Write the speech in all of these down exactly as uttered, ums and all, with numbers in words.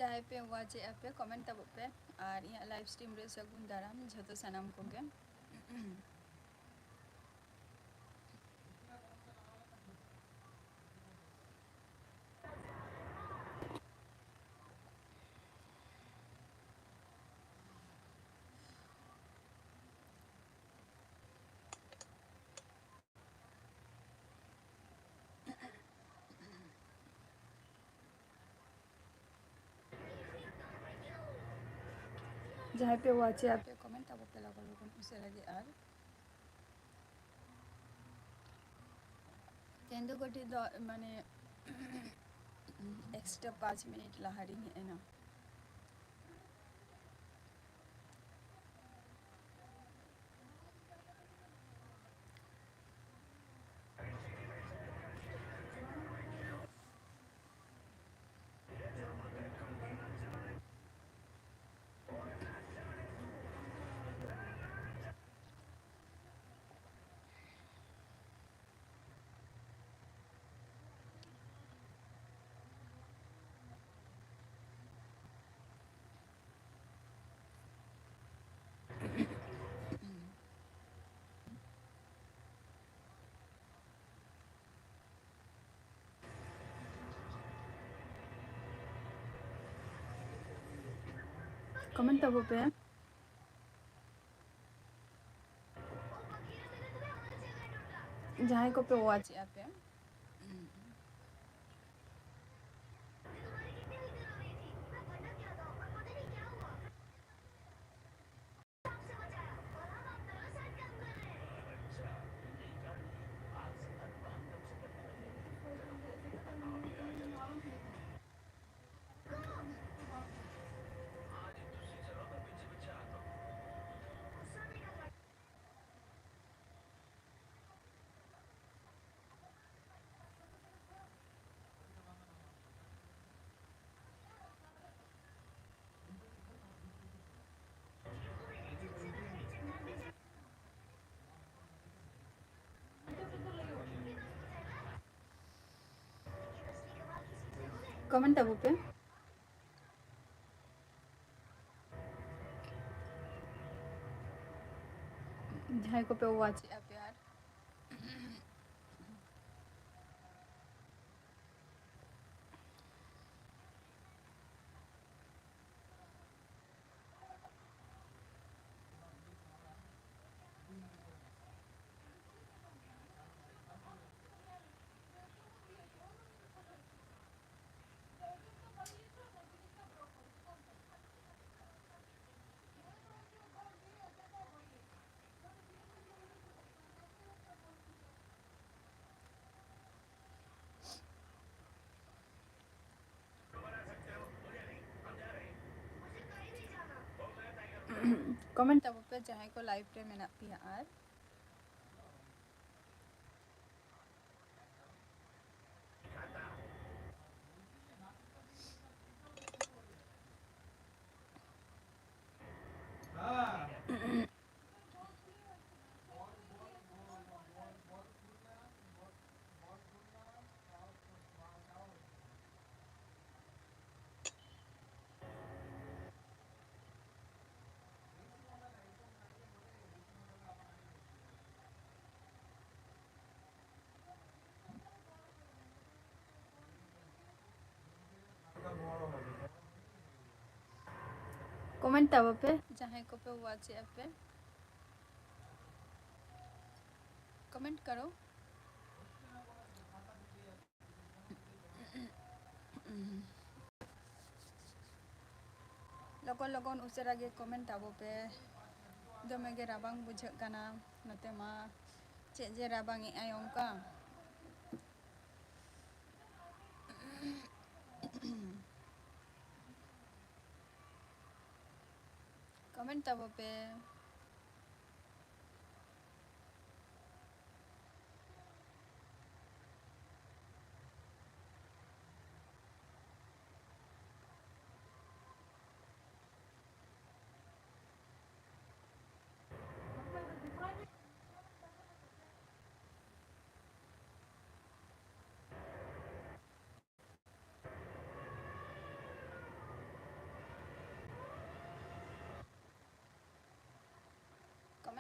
ᱡᱟᱦᱟᱸᱭ ᱯᱮ ᱣᱟᱪ ᱮᱫᱼᱟ ᱯᱮ, ᱠᱚᱢᱮᱱᱴ ᱛᱟᱵᱚᱜ ᱯᱮ᱾ ᱟᱨ ᱤᱧᱟᱹᱜ ᱞᱟᱭᱤᱵᱷ ᱥᱴᱨᱤᱢ ᱨᱮ ᱥᱟᱹᱜᱩᱱ ᱫᱟᱨᱟᱢ ᱡᱷᱚᱛᱚ ᱥᱟᱱᱟᱢ ᱠᱚᱜᱮ᱾ ᱡᱟᱦᱟᱸᱭ ᱯᱮ ᱣᱟᱪ ᱮᱫᱼᱟ ᱯᱮ, ᱠᱚᱢᱮᱱᱴ ᱛᱟᱵᱚ ᱯᱮ ᱞᱚᱜᱚᱱ ᱞᱚᱜᱚᱱ ᱩᱥᱟᱹᱨᱟ ᱜᱮ᱾ ᱟᱨ ᱛᱮᱦᱮᱧ ᱫᱚ ᱠᱟᱹᱴᱤᱡ ᱫᱚ ᱢᱟᱱᱮ ᱮᱠᱥᱴᱨᱟ ᱯᱟᱸᱪ ᱢᱤᱱᱤᱴ ᱞᱟᱦᱟ ᱨᱤᱧ ᱦᱮᱡ ᱮᱱᱟ᱾ ᱠᱚᱢᱮᱱᱴ ᱛᱟᱵᱚ ᱯᱮ, ᱡᱟᱦᱟᱸᱭ ᱠᱚᱯᱮ ᱣᱟᱪ ᱮᱫᱼᱟ ᱯᱮ᱾ ᱠᱚᱢᱮᱱᱴ ᱛᱟᱵᱚ ᱯᱮ᱾ ᱡᱟᱦᱟᱸᱭ ᱠᱚᱯᱮ ᱣᱟᱪᱮᱫᱼᱟ ᱯᱮ ᱟᱨ ᱠᱚᱢᱮᱱᱴ ᱛᱟᱵᱚ ᱯᱮ ᱡᱟᱦᱟᱸᱭ ᱠᱚ ᱞᱟᱭᱤᱵᱷ ᱨᱮ ᱢᱮᱱᱟᱜ ᱯᱮᱭᱟ ᱟᱨ ᱠᱚᱢᱮᱱᱴ ᱛᱟᱵᱚ ᱯᱮ ᱡᱟᱦᱟᱸᱭ ᱠᱚᱯᱮ ᱣᱟᱪᱮᱫᱼᱟ ᱯᱮ᱾ ᱠᱚᱢᱮᱱᱴ ᱠᱟᱨᱚ᱾ ᱞᱚᱜᱚᱱ ᱞᱚᱜᱚᱱ ᱩᱥᱟᱹᱨᱟ ᱜᱮ ᱠᱚᱢᱮᱱᱴ ᱛᱟᱵᱚ ᱯᱮ᱾ ᱫᱚᱢᱮ ᱜᱮ ᱨᱟᱵᱟᱝ ᱵᱩᱡᱷᱟᱹᱜ ᱠᱟᱱᱟ ᱱᱚᱛᱮ ᱢᱟ᱾ ᱪᱮᱫ ᱡᱮ ᱨᱟᱵᱟᱝ ᱮᱜᱼᱟᱭ ᱚᱱᱠᱟ᱾ ᱠᱚᱢᱮᱱᱴ ᱛᱟᱵᱚ ᱯᱮ᱾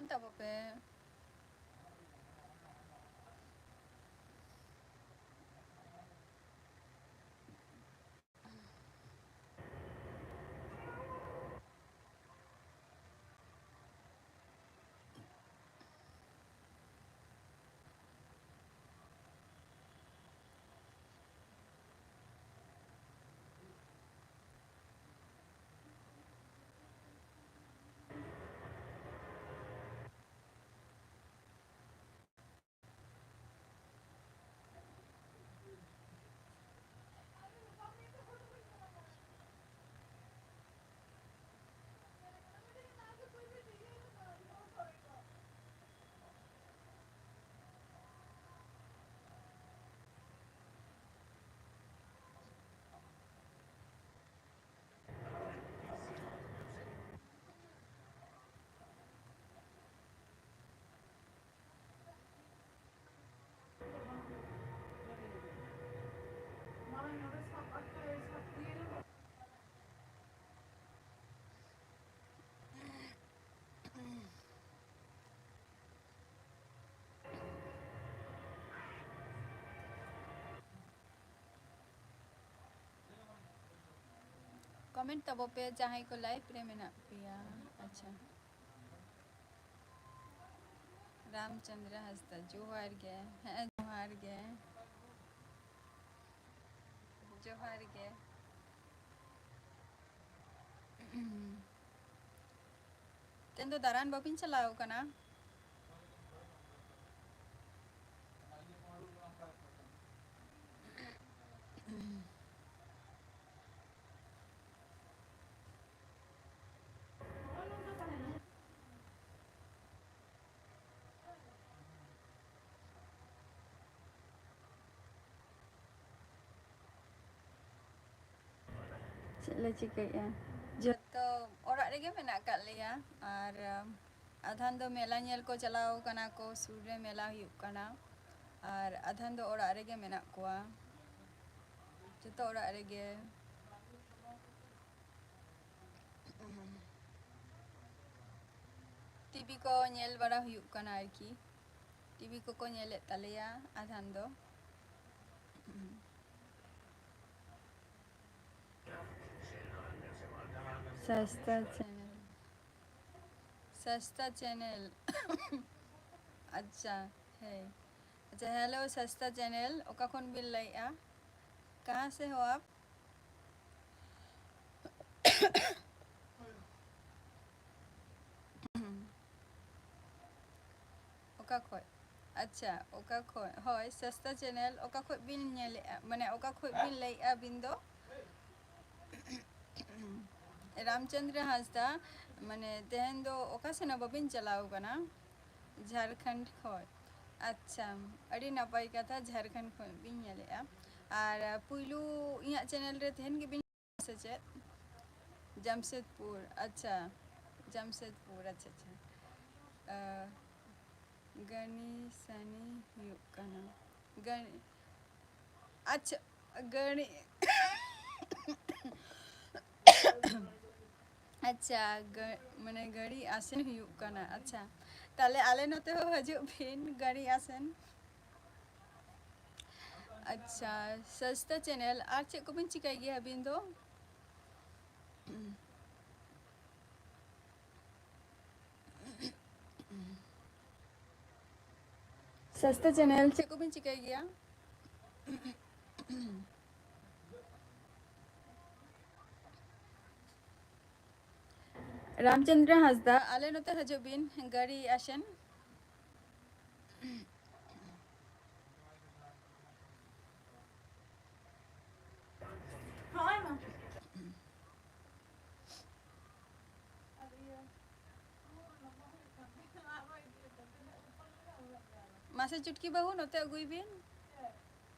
ᱛᱟᱵᱚ ᱯᱮ᱾ Comment ᱛᱟᱵᱚ ᱯᱮ ᱡᱟᱦᱟᱸᱭ ᱠᱚ live ᱨᱮ ᱢᱮᱱᱟᱜ ᱯᱮᱭᱟ᱾ ᱟᱪᱪᱷᱟ, ᱨᱟᱢᱪᱚᱸᱫᱽᱨᱚ ᱦᱟᱸᱥᱫᱟ, ᱡᱚᱦᱟᱨ ᱜᱮ᱾ ᱦᱮᱸ, ᱡᱚᱦᱟᱨ ᱜᱮ, ᱡᱚᱦᱟᱨ ᱜᱮ᱾ ᱛᱮᱦᱮᱧ ᱫᱚ ᱫᱟᱬᱟᱱ ᱵᱟᱵᱤᱱ ᱪᱟᱞᱟᱣ ᱠᱟᱱᱟ? ᱪᱮᱫ ᱞᱮ ᱪᱤᱠᱟᱹᱭᱮᱫᱼᱟ? ᱡᱚᱛᱚ ᱚᱲᱟᱜ ᱨᱮᱜᱮ ᱢᱮᱱᱟᱜ ᱟᱠᱟᱫ ᱞᱮᱭᱟ᱾ ᱟᱨ, ᱟᱢ, ᱟᱫᱷᱟᱱ ᱫᱚ ᱢᱮᱞᱟ ᱧᱮᱞ ᱠᱚ ᱪᱟᱞᱟᱣ ᱠᱟᱱᱟ ᱠᱚ, ᱥᱩᱨ ᱨᱮ ᱢᱮᱞᱟ ᱦᱩᱭᱩᱜ ᱠᱟᱱᱟ᱾ ᱟᱨ ᱟᱫᱷᱟᱱ ᱫᱚ ᱚᱲᱟᱜ ᱨᱮᱜᱮ ᱢᱮᱱᱟᱜ ᱠᱚᱣᱟ, ᱡᱚᱛᱚ ᱚᱲᱟᱜ ᱨᱮᱜᱮ᱾ ᱴᱤᱵᱷᱤ ᱠᱚ ᱧᱮᱞ ᱵᱟᱲᱟ ᱦᱩᱭᱩᱜ ᱠᱟᱱᱟ ᱟᱨᱠᱤ᱾ ᱴᱤᱵᱷᱤ ᱠᱚᱠᱚ ᱧᱮᱞᱮᱫ ᱛᱟᱞᱮᱭᱟ ᱟᱫᱷᱟᱱ ᱫᱚ᱾ ᱥᱟᱥᱛᱟ ᱪᱮᱱᱮᱞ, ᱥᱟᱥᱛᱟ ᱪᱮᱱᱮᱞ᱾ ᱟᱪᱪᱷᱟ, ᱦᱮᱸ, ᱟᱪᱪᱷᱟ, ᱦᱮᱞᱳ ᱥᱟᱥᱛᱟ ᱪᱮᱱᱮᱞ, ᱚᱠᱟ ᱠᱷᱚᱱ ᱵᱤᱱ ᱞᱟᱹᱭᱮᱜᱼᱟ? ᱠᱟᱦᱟᱸ ᱥᱮ ᱦᱳ ᱟᱯ? ᱚᱠᱟ ᱠᱷᱚᱡ? ᱟᱪᱪᱷᱟ, ᱚᱠᱟ ᱠᱷᱚᱡ? ᱦᱳᱭ, ᱥᱟᱥᱛᱟ ᱪᱮᱱᱮᱞ, ᱚᱠᱟ ᱠᱷᱚᱡ ᱵᱤᱱ ᱧᱮᱞᱮᱜᱼᱟ? ᱢᱟᱱᱮ, ᱚᱠᱟ ᱠᱷᱚᱡ ᱵᱤᱱ ᱞᱟᱹᱭᱮᱜᱼᱟ ᱟᱹᱵᱤᱱ ᱫᱚ? ᱨᱟᱢᱪᱚᱸᱫᱽᱨᱚ ᱦᱟᱸᱥᱫᱟ, ᱢᱟᱱᱮ, ᱛᱮᱦᱮᱧ ᱫᱚ ᱚᱠᱟ ᱥᱮᱱ ᱦᱚᱸ ᱵᱟᱵᱤᱱ ᱪᱟᱞᱟᱣ ᱠᱟᱱᱟ? ᱡᱷᱟᱲᱠᱷᱚᱸᱰ ᱠᱷᱚᱡ᱾ ᱟᱪᱪᱷᱟ, ᱟᱹᱰᱤ ᱱᱟᱯᱟᱭ ᱠᱟᱛᱷᱟ, ᱡᱷᱟᱲᱠᱷᱚᱸᱰ ᱠᱷᱚᱡ ᱵᱤᱱ ᱧᱮᱞᱮᱜᱼᱟ᱾ ᱟᱨ ᱯᱩᱭᱞᱩ ᱤᱧᱟᱹᱜ ᱪᱮᱱᱮᱞ ᱨᱮ ᱛᱮᱦᱮᱧ ᱜᱮᱵᱤᱱ ᱥᱮ ᱪᱮᱫ? ᱡᱟᱢᱥᱮᱫᱽᱯᱩᱨ, ᱟᱪᱪᱷᱟ, ᱡᱟᱢᱥᱮᱫᱽᱯᱩᱨ, ᱟᱪᱪᱷᱟ, ᱟᱪᱪᱷᱟ᱾ ᱟᱸ, ᱜᱟᱹᱱᱤ ᱥᱟᱹᱱᱤ ᱦᱩᱭᱩᱜ ᱠᱟᱱᱟ᱾ ᱜᱟᱹᱱᱤ, ᱟᱪᱪᱷᱟ, ᱜᱟᱹᱱᱤ, ᱟᱪᱪᱷᱟ, ᱜᱟᱹ-, ᱢᱟᱱᱮ ᱜᱟᱹᱲᱤ ᱟᱥᱮᱱ ᱦᱩᱭᱩᱜ ᱠᱟᱱᱟ᱾ ᱟᱪᱪᱷᱟ, ᱛᱟᱦᱞᱮ ᱟᱞᱮ ᱱᱚᱛᱮ ᱦᱚᱸ ᱦᱤᱡᱩᱜ ᱵᱤᱱ, ᱜᱟᱹᱲᱤ ᱟᱥᱮᱱ᱾ ᱟᱪᱪᱷᱟ, ᱥᱟᱥᱛᱟ ᱪᱮᱱᱮᱞ, ᱟᱨ ᱪᱮᱫ ᱠᱚᱵᱤᱱ ᱪᱤᱠᱟᱹᱭ ᱜᱮᱭᱟ ᱟᱹᱵᱤᱱ ᱫᱚ? ᱥᱟᱥᱛᱟ ᱪᱮᱱᱮᱞ, ᱪᱮᱫ ᱠᱚᱵᱤᱱ ᱪᱤᱠᱟᱹᱭ ᱜᱮᱭᱟ? ᱨᱟᱢᱪᱚᱸᱫᱽᱨᱚ ᱦᱟᱸᱥᱫᱟ, ᱟᱞᱮ ᱱᱚᱛᱮ ᱦᱤᱡᱩᱜ ᱵᱤᱱ, ᱜᱟᱹᱲᱤ ᱟᱥᱮᱱ᱾ ᱢᱟᱥᱮ ᱪᱩᱴᱠᱤ ᱵᱟᱹᱦᱩ, ᱱᱚᱛᱮ ᱟᱹᱜᱩᱭ ᱵᱤᱱ᱾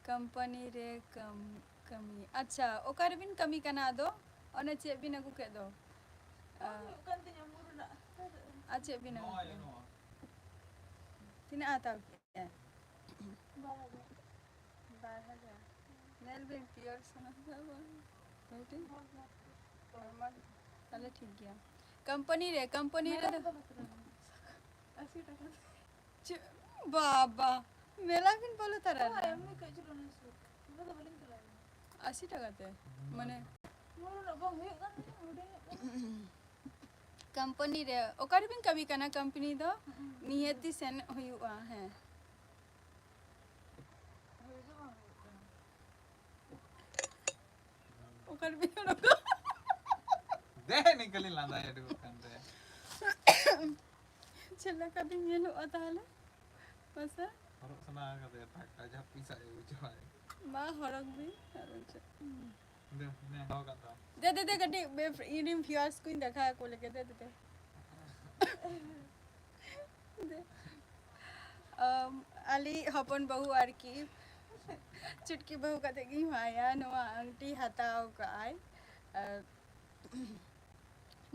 ᱠᱳᱢᱯᱟᱱᱤ ᱨᱮ ᱠᱟᱹᱢ-, ᱠᱟᱹᱢᱤ᱾ ᱟᱪᱪᱷᱟ, ᱚᱠᱟ ᱨᱮᱵᱤᱱ ᱠᱟᱹᱢᱤ ᱠᱟᱱᱟ ᱟᱫᱚ? ᱚᱱᱮ ᱪᱮᱫ ᱵᱤᱱ ᱟᱹᱜᱩ ᱠᱮᱫ ᱫᱚ? ᱟ, ᱟᱨ ᱪᱮᱫ ᱵᱤᱱ ᱟᱹᱜᱩ ᱠᱮᱫᱟ? ᱛᱤᱱᱟᱹᱜ ᱦᱟᱛᱟᱣ ᱠᱮᱫᱟ? ᱵᱟᱨ ᱦᱟᱡᱟᱨ᱾ ᱧᱮᱞ ᱵᱤᱱ, pure ᱥᱚᱱᱟ ᱫᱚ ᱵᱟᱝ᱾ ᱢᱤᱫᱴᱤᱡ ᱦᱚᱲᱢᱚ ᱛᱟᱦᱞᱮ ᱴᱷᱤᱠ ᱜᱮᱭᱟ᱾ ᱠᱳᱢᱯᱟᱱᱤ ᱨᱮ, ᱠᱳᱢᱯᱟᱱᱤ ᱨᱮ ᱫᱚ ᱟᱥᱤ ᱴᱟᱠᱟ ᱛᱮ᱾ ᱪᱮᱫ? ᱵᱟᱵᱟ, ᱢᱮᱞᱟ ᱵᱤᱱ ᱵᱚᱞᱚ ᱛᱟᱨᱟ ᱦᱳᱭ, ᱞᱮᱱᱟ? ᱮᱢᱱᱤ ᱠᱟᱹᱡ ᱪᱩᱞᱩᱝ ᱥᱩᱨ᱾ ᱩᱱᱟᱹᱜ ᱫᱚ ᱵᱟᱹᱞᱤᱧ ᱪᱟᱞᱟᱣ ᱞᱮᱱᱟ᱾ ᱟᱥᱤ ᱴᱟᱠᱟ ᱛᱮ? ᱢᱟᱱᱮ ᱩᱱᱟᱹᱜ ᱵᱟᱝ ᱦᱩᱭᱩᱜ ᱠᱟᱱ ᱛᱤᱧᱟᱹ, ᱦᱩᱰᱤᱧ ᱧᱚᱜ ᱠᱟᱱᱟ᱾ ᱠᱳᱢᱯᱟᱱᱤ ᱨᱮ᱾ ᱚᱠᱟ ᱨᱮᱵᱤᱱ ᱠᱟᱹᱢᱤ ᱠᱟᱱᱟ ᱠᱳᱢᱯᱟᱱᱤ ᱫᱚ? ᱦᱩᱸ᱾ ᱱᱤᱦᱟᱹᱛᱤ ᱥᱮᱱ ᱦᱩᱭᱩᱜᱼᱟ, ᱦᱮᱸ᱾ ᱦᱩᱭ ᱫᱚ ᱵᱟᱝ ᱦᱩᱭᱩᱜ ᱠᱟᱱᱟ᱾ ᱚᱠᱟ ᱨᱮᱵᱤᱱ ᱚᱰᱚᱠᱟ? ᱫᱮ, ᱱᱤᱝᱠᱟᱹ ᱞᱤᱧ ᱞᱟᱸᱫᱟᱭᱟ, ᱩᱰᱩᱠᱚᱜ ᱠᱟᱱ ᱛᱮ᱾ ᱪᱮᱫ ᱞᱮᱠᱟ ᱵᱤᱱ ᱧᱮᱞᱚᱜᱼᱟ ᱛᱟᱦᱚᱞᱮ? ᱢᱟᱥᱮ? ᱦᱚᱨᱚᱜ ᱥᱟᱱᱟ ᱠᱟᱫᱮᱭᱟ, ᱴᱟᱠᱟ ᱡᱟᱦᱟᱸ ᱯᱚᱭᱥᱟ ᱜᱮ ᱵᱩᱡᱷᱟᱹᱣᱟᱭ᱾ ᱢᱟ ᱦᱚᱨᱚᱜ ᱵᱤᱱ, ᱟᱨ ᱪᱮᱫ? ᱫᱮ, ᱱᱮ, ᱫᱚᱦᱚ ᱠᱟᱜ ᱛᱟᱢ᱾ ᱫᱮ, ᱫᱮ, ᱫᱮ, ᱠᱟᱹᱴᱤᱡ ᱵᱮ-, ᱤᱧ ᱨᱮᱱ viewers ᱠᱚᱧ ᱫᱮᱠᱷᱟ ᱟᱠᱚ ᱞᱮᱜᱮ, ᱫᱮ, ᱫᱮ, ᱫᱮ᱾ ᱫᱮ᱾ ᱟᱢ, ᱟᱞᱮ ᱦᱚᱯᱚᱱ ᱵᱟᱹᱦᱩ ᱟᱨᱠᱤ ᱪᱩᱴᱠᱤ ᱵᱟᱹᱦᱩ ᱠᱟᱛᱮ ᱜᱤᱧ ᱦᱚᱦᱚᱭᱟ, ᱱᱚᱣᱟ ᱟᱝᱴᱤ ᱦᱟᱛᱟᱣ ᱠᱟᱜᱼᱟᱭ᱾ ᱟᱨ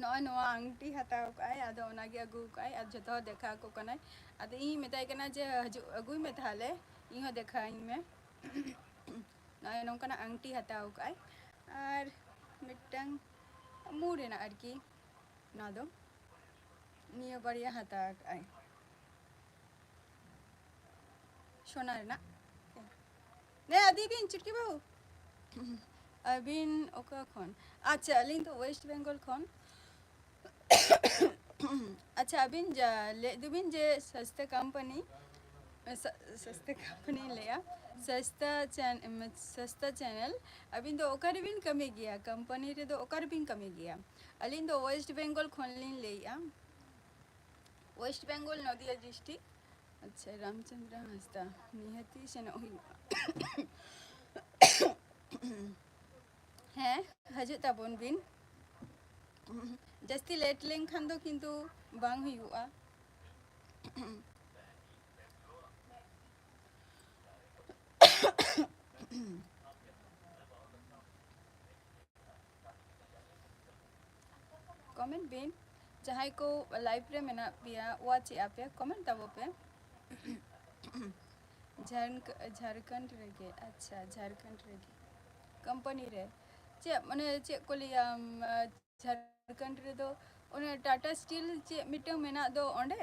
ᱱᱚᱜᱼᱚᱭ ᱱᱚᱣᱟ ᱟᱝᱴᱤ ᱦᱟᱛᱟᱣ ᱠᱟᱜᱼᱟᱭ, ᱟᱫᱚ ᱚᱱᱟᱜᱮ ᱟᱹᱜᱩ ᱠᱟᱜᱼᱟᱭ᱾ ᱟᱨ ᱡᱚᱛᱚ ᱦᱚᱲ ᱫᱮᱠᱷᱟ ᱟᱠᱚ ᱠᱟᱱᱟᱭ᱾ ᱟᱫᱚ ᱤᱧᱤᱧ ᱢᱮᱛᱟᱭ ᱠᱟᱱᱟ ᱡᱮ, "ᱦᱤᱡᱩᱜ, ᱟᱹᱜᱩᱭ ᱢᱮ ᱛᱟᱦᱚᱞᱮ, ᱤᱧ ᱦᱚᱸ ᱫᱮᱠᱷᱟᱣᱟᱹᱧ ᱢᱮ᱾" ᱱᱚᱜᱼᱚᱭ ᱱᱚᱝᱠᱟᱱᱟᱜ ᱟᱝᱴᱤ ᱦᱟᱛᱟᱣ ᱠᱟᱜᱼᱟᱭ᱾ ᱟᱨ ᱢᱤᱫᱴᱟᱝ ᱢᱩ ᱨᱮᱱᱟᱜ ᱟᱨᱠᱤ, ᱱᱚᱣᱟ ᱫᱚ ᱱᱤᱭᱟᱹ ᱵᱟᱨᱭᱟ ᱦᱟᱛᱟᱣ ᱠᱟᱜᱼᱟᱭ᱾ ᱥᱳᱱᱟ ᱨᱮᱱᱟᱜ᱾ ᱱᱮ, ᱟᱫᱤ ᱵᱤᱱ, ᱪᱩᱴᱠᱤ ᱵᱟᱹᱦᱩ᱾ ᱟᱹᱵᱤᱱ ᱚᱠᱟ ᱠᱷᱚᱱ? ᱟᱪᱪᱷᱟ, ᱟᱹᱞᱤᱧ ᱫᱚ ᱳᱭᱮᱥᱴ ᱵᱮᱝᱜᱚᱞ ᱠᱷᱚᱱ᱾ ᱟᱪᱪᱷᱟ, ᱟᱹᱵᱤᱱ ᱡᱟ-, ᱞᱟᱹᱭᱮᱫ ᱫᱚᱵᱤᱱ ᱡᱮ ᱥᱚᱥᱛᱟ ᱠᱳᱢᱯᱟᱱᱤ, ᱥᱟ-, ᱥᱚᱥᱛᱟ ᱠᱳᱢᱯᱟᱱᱤᱧ ᱞᱟᱹᱭᱟ, ᱥᱚᱥᱛᱟ ᱪᱮᱱ-, ᱥᱚᱥᱛᱟ ᱪᱮᱱᱮᱞ, ᱟᱹᱵᱤᱱ ᱫᱚ ᱚᱠᱟ ᱨᱮᱵᱤᱱ ᱠᱟᱹᱢᱤ ᱜᱮᱭᱟ? ᱠᱳᱢᱯᱟᱱᱤ ᱨᱮᱫᱚ ᱚᱠᱟ ᱨᱮᱵᱤᱱ ᱠᱟᱹᱢᱤ ᱜᱮᱭᱟ? ᱟᱹᱞᱤᱧ ᱫᱚ ᱳᱭᱮᱥᱴ ᱵᱮᱝᱜᱚᱞ ᱠᱷᱚᱱ ᱞᱤᱧ ᱞᱟᱹᱭᱮᱫᱼᱟ᱾ ᱳᱭᱮᱥᱴ ᱵᱮᱝᱜᱚᱞ, ᱱᱚᱫᱤᱭᱟ ᱰᱤᱥᱴᱨᱤᱠᱴ᱾ ᱟᱪᱪᱷᱟ, ᱨᱟᱢᱪᱚᱸᱫᱽᱨᱚ ᱦᱟᱸᱥᱫᱟ, ᱱᱤᱦᱟᱹᱛᱤ ᱥᱮᱱᱚᱜ ᱦᱩᱭᱩᱜᱼᱟ᱾ ᱦᱮᱸ, ᱦᱤᱡᱩᱜ ᱛᱟᱵᱚᱱ ᱵᱤᱱ᱾ ᱡᱟᱹᱥᱛᱤ ᱞᱮᱴ ᱞᱮᱱᱠᱷᱟᱱ ᱫᱚ ᱠᱤᱱᱛᱩ ᱵᱟᱝ ᱦᱩᱭᱩᱜᱼᱟ᱾ ᱠᱚᱢᱮᱱᱴ ᱵᱤᱱ, ᱡᱟᱦᱟᱸᱭ ᱠᱚ ᱞᱟᱭᱤᱵᱷ ᱨᱮ ᱢᱮᱱᱟᱜ ᱯᱮᱭᱟ, ᱣᱟᱪ ᱮᱫᱼᱟ ᱯᱮ, ᱠᱚᱢᱮᱱᱴ ᱛᱟᱵᱚ ᱯᱮ᱾ ᱡᱷᱟᱨᱠ-, ᱡᱷᱟᱨᱠᱷᱚᱸᱰ ᱨᱮᱜᱮ᱾ ᱟᱪᱪᱷᱟ, ᱡᱷᱟᱨᱠᱷᱚᱸᱰ ᱨᱮᱜᱮ᱾ ᱠᱳᱢᱯᱟᱱᱤ ᱨᱮ ᱪᱮᱫ, ᱢᱟᱱᱮ, ᱪᱮᱫ ᱠᱚ ᱞᱟᱹᱭᱟ, ᱩᱢ, ᱡᱷᱟᱨᱠᱷᱚᱸᱰ ᱨᱮᱫᱚ ᱚᱱᱮ ᱴᱟᱴᱟ ᱥᱴᱤᱞ ᱪᱮᱫ ᱢᱤᱫᱴᱟᱝ ᱢᱮᱱᱟᱜ ᱫᱚ ᱚᱸᱰᱮ?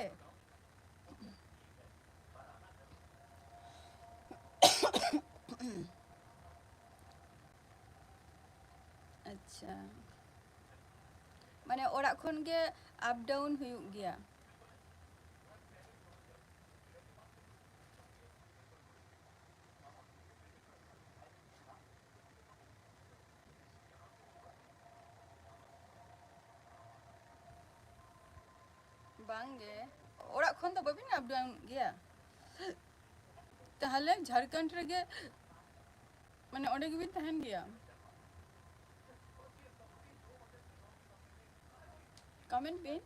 ᱟᱪᱪᱷᱟ, ᱢᱟᱱᱮ ᱚᱲᱟᱜ ᱠᱷᱚᱱ ᱜᱮ up down ᱦᱩᱭᱩᱜ ᱜᱮᱭᱟ? ᱵᱟᱝ ᱜᱮ, ᱚᱲᱟᱜ ᱠᱷᱚᱱ ᱫᱚ ᱵᱟᱹᱵᱤᱱ up down ᱜᱮᱭᱟ? ᱛᱟᱦᱚᱞᱮ ᱡᱷᱟᱲᱠᱷᱚᱸᱰ ᱨᱮᱜᱮ, ᱢᱟᱱᱮ ᱚᱸᱰᱮ ᱜᱮᱵᱤᱱ ᱛᱟᱦᱮᱱ ᱜᱮᱭᱟ? Comment ᱵᱤᱱ᱾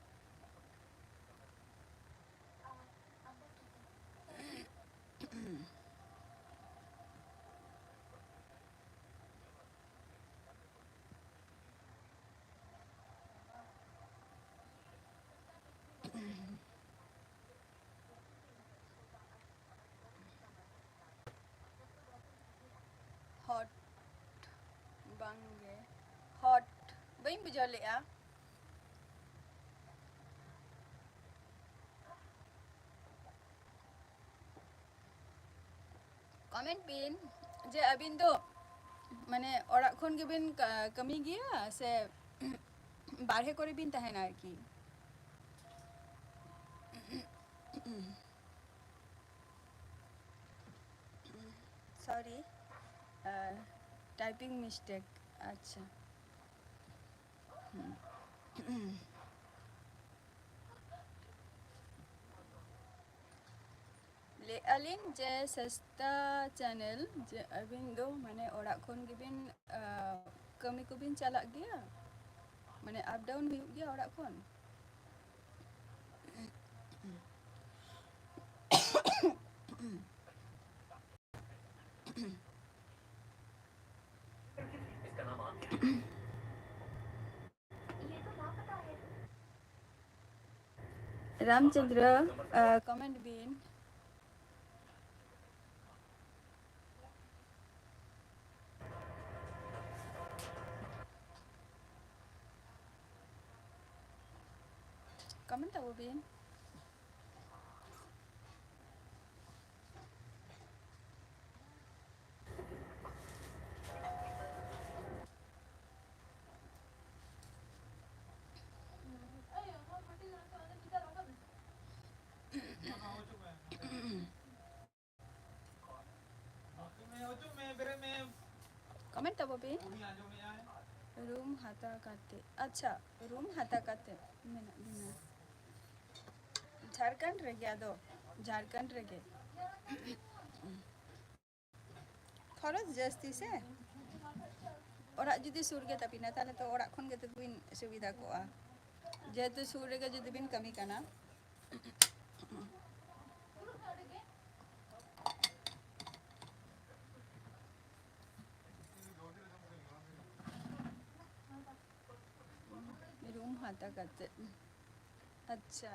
Hot, ᱵᱟᱝ ᱜᱮ, hot ᱵᱟᱹᱧ ᱵᱩᱡᱷᱟᱹᱣ ᱞᱮᱫᱼᱟ᱾ Comment ᱵᱤᱱ ᱡᱮ ᱟᱹᱵᱤᱱ ᱫᱚ ᱢᱟᱱᱮ ᱚᱲᱟᱜ ᱠᱷᱚᱱ ᱜᱮᱵᱤᱱ ᱠᱟ-, ᱠᱟᱹᱢᱤ ᱜᱮᱭᱟ ᱥᱮ ᱵᱟᱨᱦᱮ ᱠᱚᱨᱮ ᱵᱤᱱ ᱛᱟᱦᱮᱱᱟ ᱟᱨᱠᱤ? Sorry, typing mistake. ᱟᱪᱪᱷᱟ᱾ ᱞᱟᱹᱭᱮᱫᱼᱟ ᱞᱤᱧ ᱡᱮ ᱥᱚᱥᱛᱟ channel, ᱡᱮ ᱟᱹᱵᱤᱱ ᱫᱚ ᱢᱟᱱᱮ ᱚᱲᱟᱜ ᱠᱷᱚᱱ ᱜᱮᱵᱤᱱ, ᱟᱸ, ᱠᱟᱹᱢᱤ ᱠᱚᱵᱤᱱ ᱪᱟᱞᱟᱜ ᱜᱮᱭᱟ? ᱢᱟᱱᱮ up down ᱦᱩᱭᱩᱜ ᱜᱮᱭᱟ ᱚᱲᱟᱜ ᱠᱷᱚᱱ? ᱨᱟᱢᱪᱚᱸᱫᱽᱨᱚ, ᱟᱸ, comment ᱵᱤᱱ᱾ Comment ᱛᱟᱵᱚ ᱵᱤᱱ᱾ ᱠᱚᱢᱮᱱᱴ ᱛᱟᱵᱚ ᱯᱮ᱾ ᱨᱩᱢ ᱦᱟᱛᱟᱣ ᱠᱟᱛᱮ, ᱟᱪᱪᱷᱟ, ᱨᱩᱢ ᱦᱟᱛᱟᱣ ᱠᱟᱛᱮ ᱢᱮᱱᱟᱜ ᱵᱤᱱᱟ ᱡᱷᱟᱲᱠᱷᱚᱸᱰ ᱨᱮᱜᱮ? ᱟᱫᱚ ᱡᱷᱟᱲᱠᱷᱚᱸᱰ ᱨᱮᱜᱮ᱾ ᱠᱷᱚᱨᱚᱪ ᱡᱟᱹᱥᱛᱤ ᱥᱮ? ᱚᱲᱟᱜ ᱡᱩᱫᱤ ᱥᱩᱨ ᱜᱮ ᱛᱟᱵᱤᱱᱟ, ᱛᱟᱦᱞᱮ ᱛᱚ ᱚᱲᱟᱜ ᱠᱷᱚᱱ ᱜᱮ ᱛᱚ ᱵᱤᱱ ᱥᱩᱵᱤᱫᱷᱟ ᱠᱚᱜᱼᱟ᱾ ᱡᱮᱦᱮᱛᱩ ᱥᱩᱨ ᱨᱮᱜᱮ ᱡᱩᱫᱤ ᱵᱤᱱ ᱠᱟᱹᱢᱤ ᱠᱟᱱᱟ᱾ ᱨᱩᱢ ᱦᱟᱛᱟᱣ ᱠᱟᱛᱮ᱾ ᱟᱪᱪᱷᱟ᱾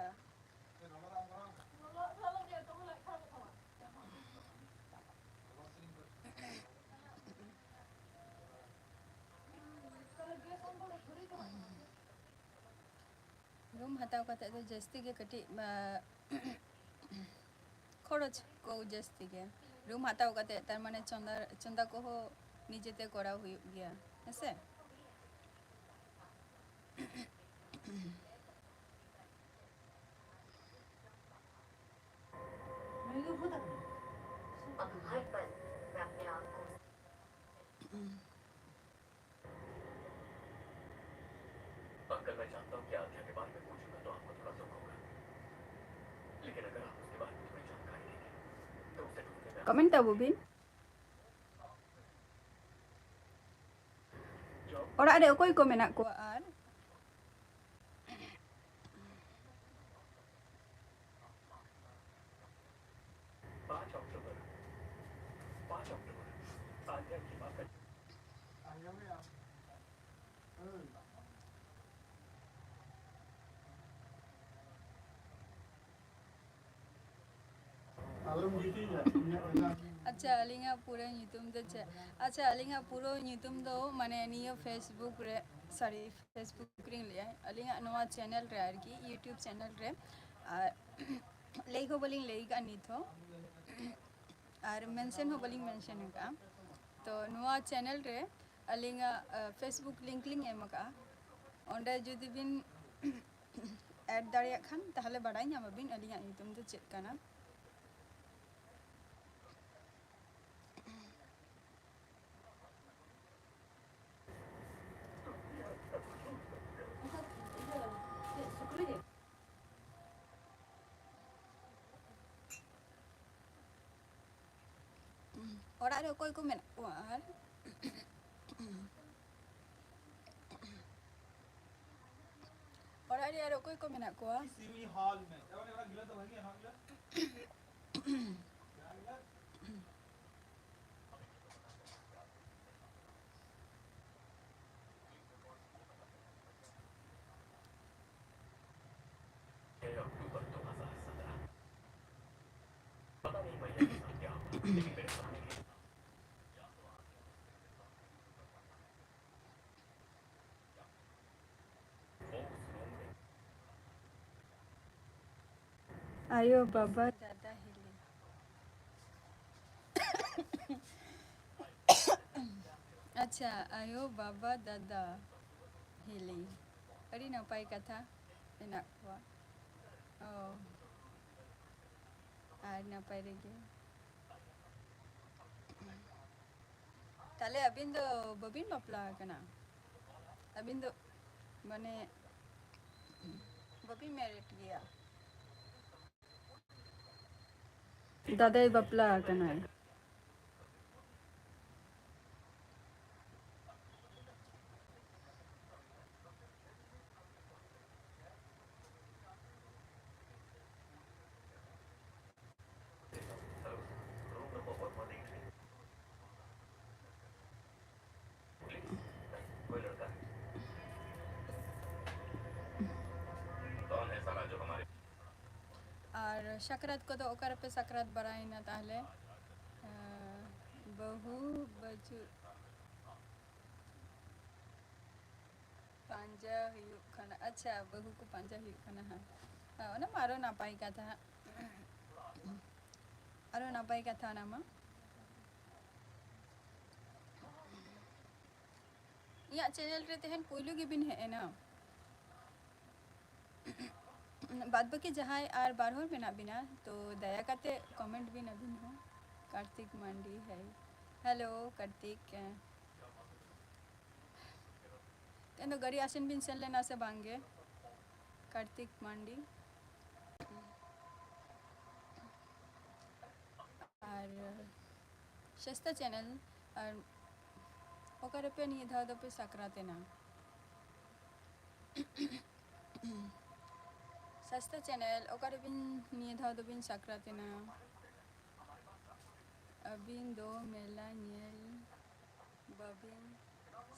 ᱨᱩᱢ ᱦᱟᱛᱟᱣ ᱠᱟᱛᱮ ᱫᱚ ᱡᱟᱹᱥᱛᱤ ᱜᱮ ᱠᱟᱹᱴᱤᱡ, ᱟ, ᱠᱷᱚᱨᱚᱪ ᱠᱚ ᱡᱟᱹᱥᱛᱤ ᱜᱮ᱾ ᱨᱩᱢ ᱦᱟᱛᱟᱣ ᱠᱟᱛᱮ, ᱛᱟᱨ ᱢᱟᱱᱮ ᱪᱚᱸᱫᱟ, ᱪᱚᱸᱫᱟ ᱠᱚᱦᱚᱸ ᱱᱤᱡᱮᱛᱮ ᱠᱚᱨᱟᱣ ᱦᱩᱭᱩᱜ ᱜᱮᱭᱟ, ᱦᱮᱸᱥᱮ? अब हर पल मैं अपने आप को अंकल, मैं जानता हूँ कि आद्या के बारे में पूछूंगा तो आपको थोड़ा दुख होगा, लेकिन अगर आप उसके बारे में थोड़ी जानकारी देंगे तो उसे ढूंढने में कमेंट ᱛᱟᱵᱚ ᱵᱤᱱ᱾ ᱚᱲᱟᱜ ᱨᱮ ᱚᱠᱚᱭ ᱠᱚ ᱢᱮᱱᱟᱜ ᱠᱚᱣᱟ ᱟᱨ? ᱟᱪᱪᱷᱟ, ᱟᱹᱞᱤᱧᱟᱜ ᱯᱩᱨᱟᱹ ᱧᱩᱛᱩᱢ ᱫᱚ ᱪᱮᱫ? ᱟᱪᱪᱷᱟ, ᱟᱹᱞᱤᱧᱟᱜ ᱯᱩᱨᱟᱹ ᱧᱩᱛᱩᱢ ᱫᱚ, ᱢᱟᱱᱮ, ᱱᱤᱭᱟᱹ Facebook ᱨᱮ, ᱥᱚᱨᱤ, Facebook ᱨᱮᱧ ᱞᱟᱹᱭᱟ, ᱟᱹᱞᱤᱧᱟᱜ ᱱᱚᱣᱟ ᱪᱮᱱᱮᱞ ᱨᱮ ᱟᱨᱠᱤ, YouTube ᱪᱮᱱᱮᱞ ᱨᱮ, ᱟᱨ ᱞᱟᱹᱭ ᱦᱚᱸ ᱵᱟᱹᱞᱤᱧ ᱞᱟᱹᱭ ᱠᱟᱜᱼᱟ ᱱᱤᱛ ᱦᱚᱸ, ᱟᱨ ᱢᱮᱱᱥᱮᱱ ᱦᱚᱸ ᱵᱟᱹᱞᱤᱧ ᱢᱮᱱᱥᱮᱱ ᱟᱠᱟᱫᱼᱟ᱾ ᱛᱚ, ᱱᱚᱣᱟ ᱪᱮᱱᱮᱞ ᱨᱮ ᱟᱹᱞᱤᱧᱟᱜ, ᱟ, Facebook ᱞᱤᱝᱠ ᱞᱤᱧ ᱮᱢ ᱟᱠᱟᱫᱼᱟ᱾ ᱚᱸᱰᱮ ᱡᱩᱫᱤ ᱵᱤᱱ ᱮᱰ ᱫᱟᱲᱮᱭᱟᱜ ᱠᱷᱟᱱ, ᱛᱟᱦᱚᱞᱮ ᱵᱟᱰᱟᱭ ᱧᱟᱢ ᱟᱵᱤᱱ ᱟᱹᱞᱤᱧᱟᱜ ᱧᱩᱛᱩᱢ ᱫᱚ ᱪᱮᱫ ᱠᱟᱱᱟ᱾ ᱚᱲᱟᱜ ᱨᱮ ᱚᱠᱚᱭ ᱠᱚ ᱢᱮᱱᱟᱜ ᱠᱚᱣᱟ? ᱟᱨ ᱚᱲᱟᱜ ᱨᱮ ᱟᱨ ᱚᱠᱚᱭ ᱠᱚ ᱢᱮᱱᱟᱜ ᱠᱚᱣᱟ? ᱟᱭᱳ, ᱵᱟᱵᱟ, ᱫᱟᱫᱟ, ᱦᱤᱞᱤ᱾ ᱟᱪᱪᱷᱟ, ᱟᱭᱳ, ᱵᱟᱵᱟ, ᱫᱟᱫᱟ, ᱦᱤᱞᱤ᱾ ᱟᱹᱰᱤ ᱱᱟᱯᱟᱭ ᱠᱟᱛᱷᱟ, ᱢᱮᱱᱟᱜ ᱠᱚᱣᱟ᱾ ᱚ, ᱟᱨ ᱱᱟᱯᱟᱭ ᱨᱮᱜᱮ᱾ ᱛᱟᱦᱞᱮ ᱟᱹᱵᱤᱱ ᱫᱚ ᱵᱟᱹᱵᱤᱱ ᱵᱟᱯᱞᱟ ᱟᱠᱟᱱᱟ? ᱟᱹᱵᱤᱱ ᱫᱚ ᱢᱟᱱᱮ ᱵᱟᱹᱵᱤᱱ married ᱜᱮᱭᱟ? ᱫᱟᱫᱟᱭ ᱵᱟᱯᱞᱟ ᱟᱠᱟᱱᱟᱭ᱾ ᱟᱨ ᱥᱟᱠᱨᱟᱛ ᱠᱚᱫᱚ ᱚᱠᱟ ᱨᱮᱯᱮ ᱥᱟᱠᱨᱟᱛ ᱵᱟᱲᱟᱭᱮᱱᱟ ᱛᱟᱦᱞᱮ? ᱮᱸ, ᱵᱟᱹᱦᱩ ᱵᱟᱹᱪᱩᱜ ᱯᱟᱸᱡᱟ ᱦᱩᱭᱩᱜ ᱠᱟᱱᱟ᱾ ᱟᱪᱪᱷᱟ, ᱵᱟᱹᱦᱩ ᱠᱚ ᱯᱟᱸᱡᱟ ᱦᱩᱭᱩᱜ ᱠᱟᱱᱟ ᱦᱟᱸᱜ᱾ ᱦᱮᱸ, ᱚᱱᱟ ᱢᱟ ᱟᱨᱚ ᱱᱟᱯᱟᱭ ᱠᱟᱛᱷᱟ ᱦᱟᱸᱜ᱾ ᱟᱨᱚ ᱱᱟᱯᱟᱭ ᱠᱟᱛᱷᱟ ᱚᱱᱟ ᱢᱟ᱾ ᱤᱧᱟᱹᱜ channel ᱨᱮ ᱛᱮᱦᱮᱧ ᱯᱩᱭᱞᱩ ᱜᱮᱵᱤᱱ ᱦᱮᱡ ᱮᱱᱟ? ᱵᱟᱫ ᱵᱟᱹᱠᱤ ᱡᱟᱦᱟᱸᱭ ᱟᱨ ᱵᱟᱨ ᱦᱚᱲ ᱢᱮᱱᱟᱜ ᱵᱤᱱᱟ, ᱛᱚ ᱫᱟᱭᱟ ᱠᱟᱛᱮ comment ᱵᱤᱱ ᱟᱹᱵᱤᱱ ᱦᱚᱸ᱾ ᱠᱟᱨᱛᱤᱠ ᱢᱟᱱᱰᱤ, ᱦᱮᱭ᱾ Hello, ᱠᱟᱨᱛᱤᱠ᱾ ᱛᱮᱦᱮᱧ ᱫᱚ ᱜᱟᱹᱰᱤ ᱟᱥᱮᱱ ᱵᱤᱱ ᱥᱮᱱ ᱞᱮᱱᱟ ᱥᱮ ᱵᱟᱝ ᱜᱮ? ᱠᱟᱨᱛᱤᱠ ᱢᱟᱱᱰᱤ᱾ ᱟᱨ ᱥᱟᱥᱛᱟ ᱪᱮᱱᱮᱞ, ᱟᱨ ᱚᱠᱟᱨᱮᱯᱮ ᱱᱤᱭᱟᱹ ᱫᱷᱟᱣ ᱫᱚᱯᱮ ᱥᱟᱠᱨᱟᱛ ᱮᱱᱟ? ᱥᱟᱥᱛᱟ ᱪᱮᱱᱮᱞ, ᱚᱠᱟᱨᱮᱵᱤᱱ ᱱᱤᱭᱟᱹ ᱫᱷᱟᱣ ᱫᱚᱵᱤᱱ ᱥᱟᱠᱨᱟᱛ ᱮᱱᱟ? ᱟᱹᱵᱤᱱ ᱫᱚ ᱢᱮᱞᱟ ᱧᱮᱞ ᱵᱟᱹᱵᱤᱱ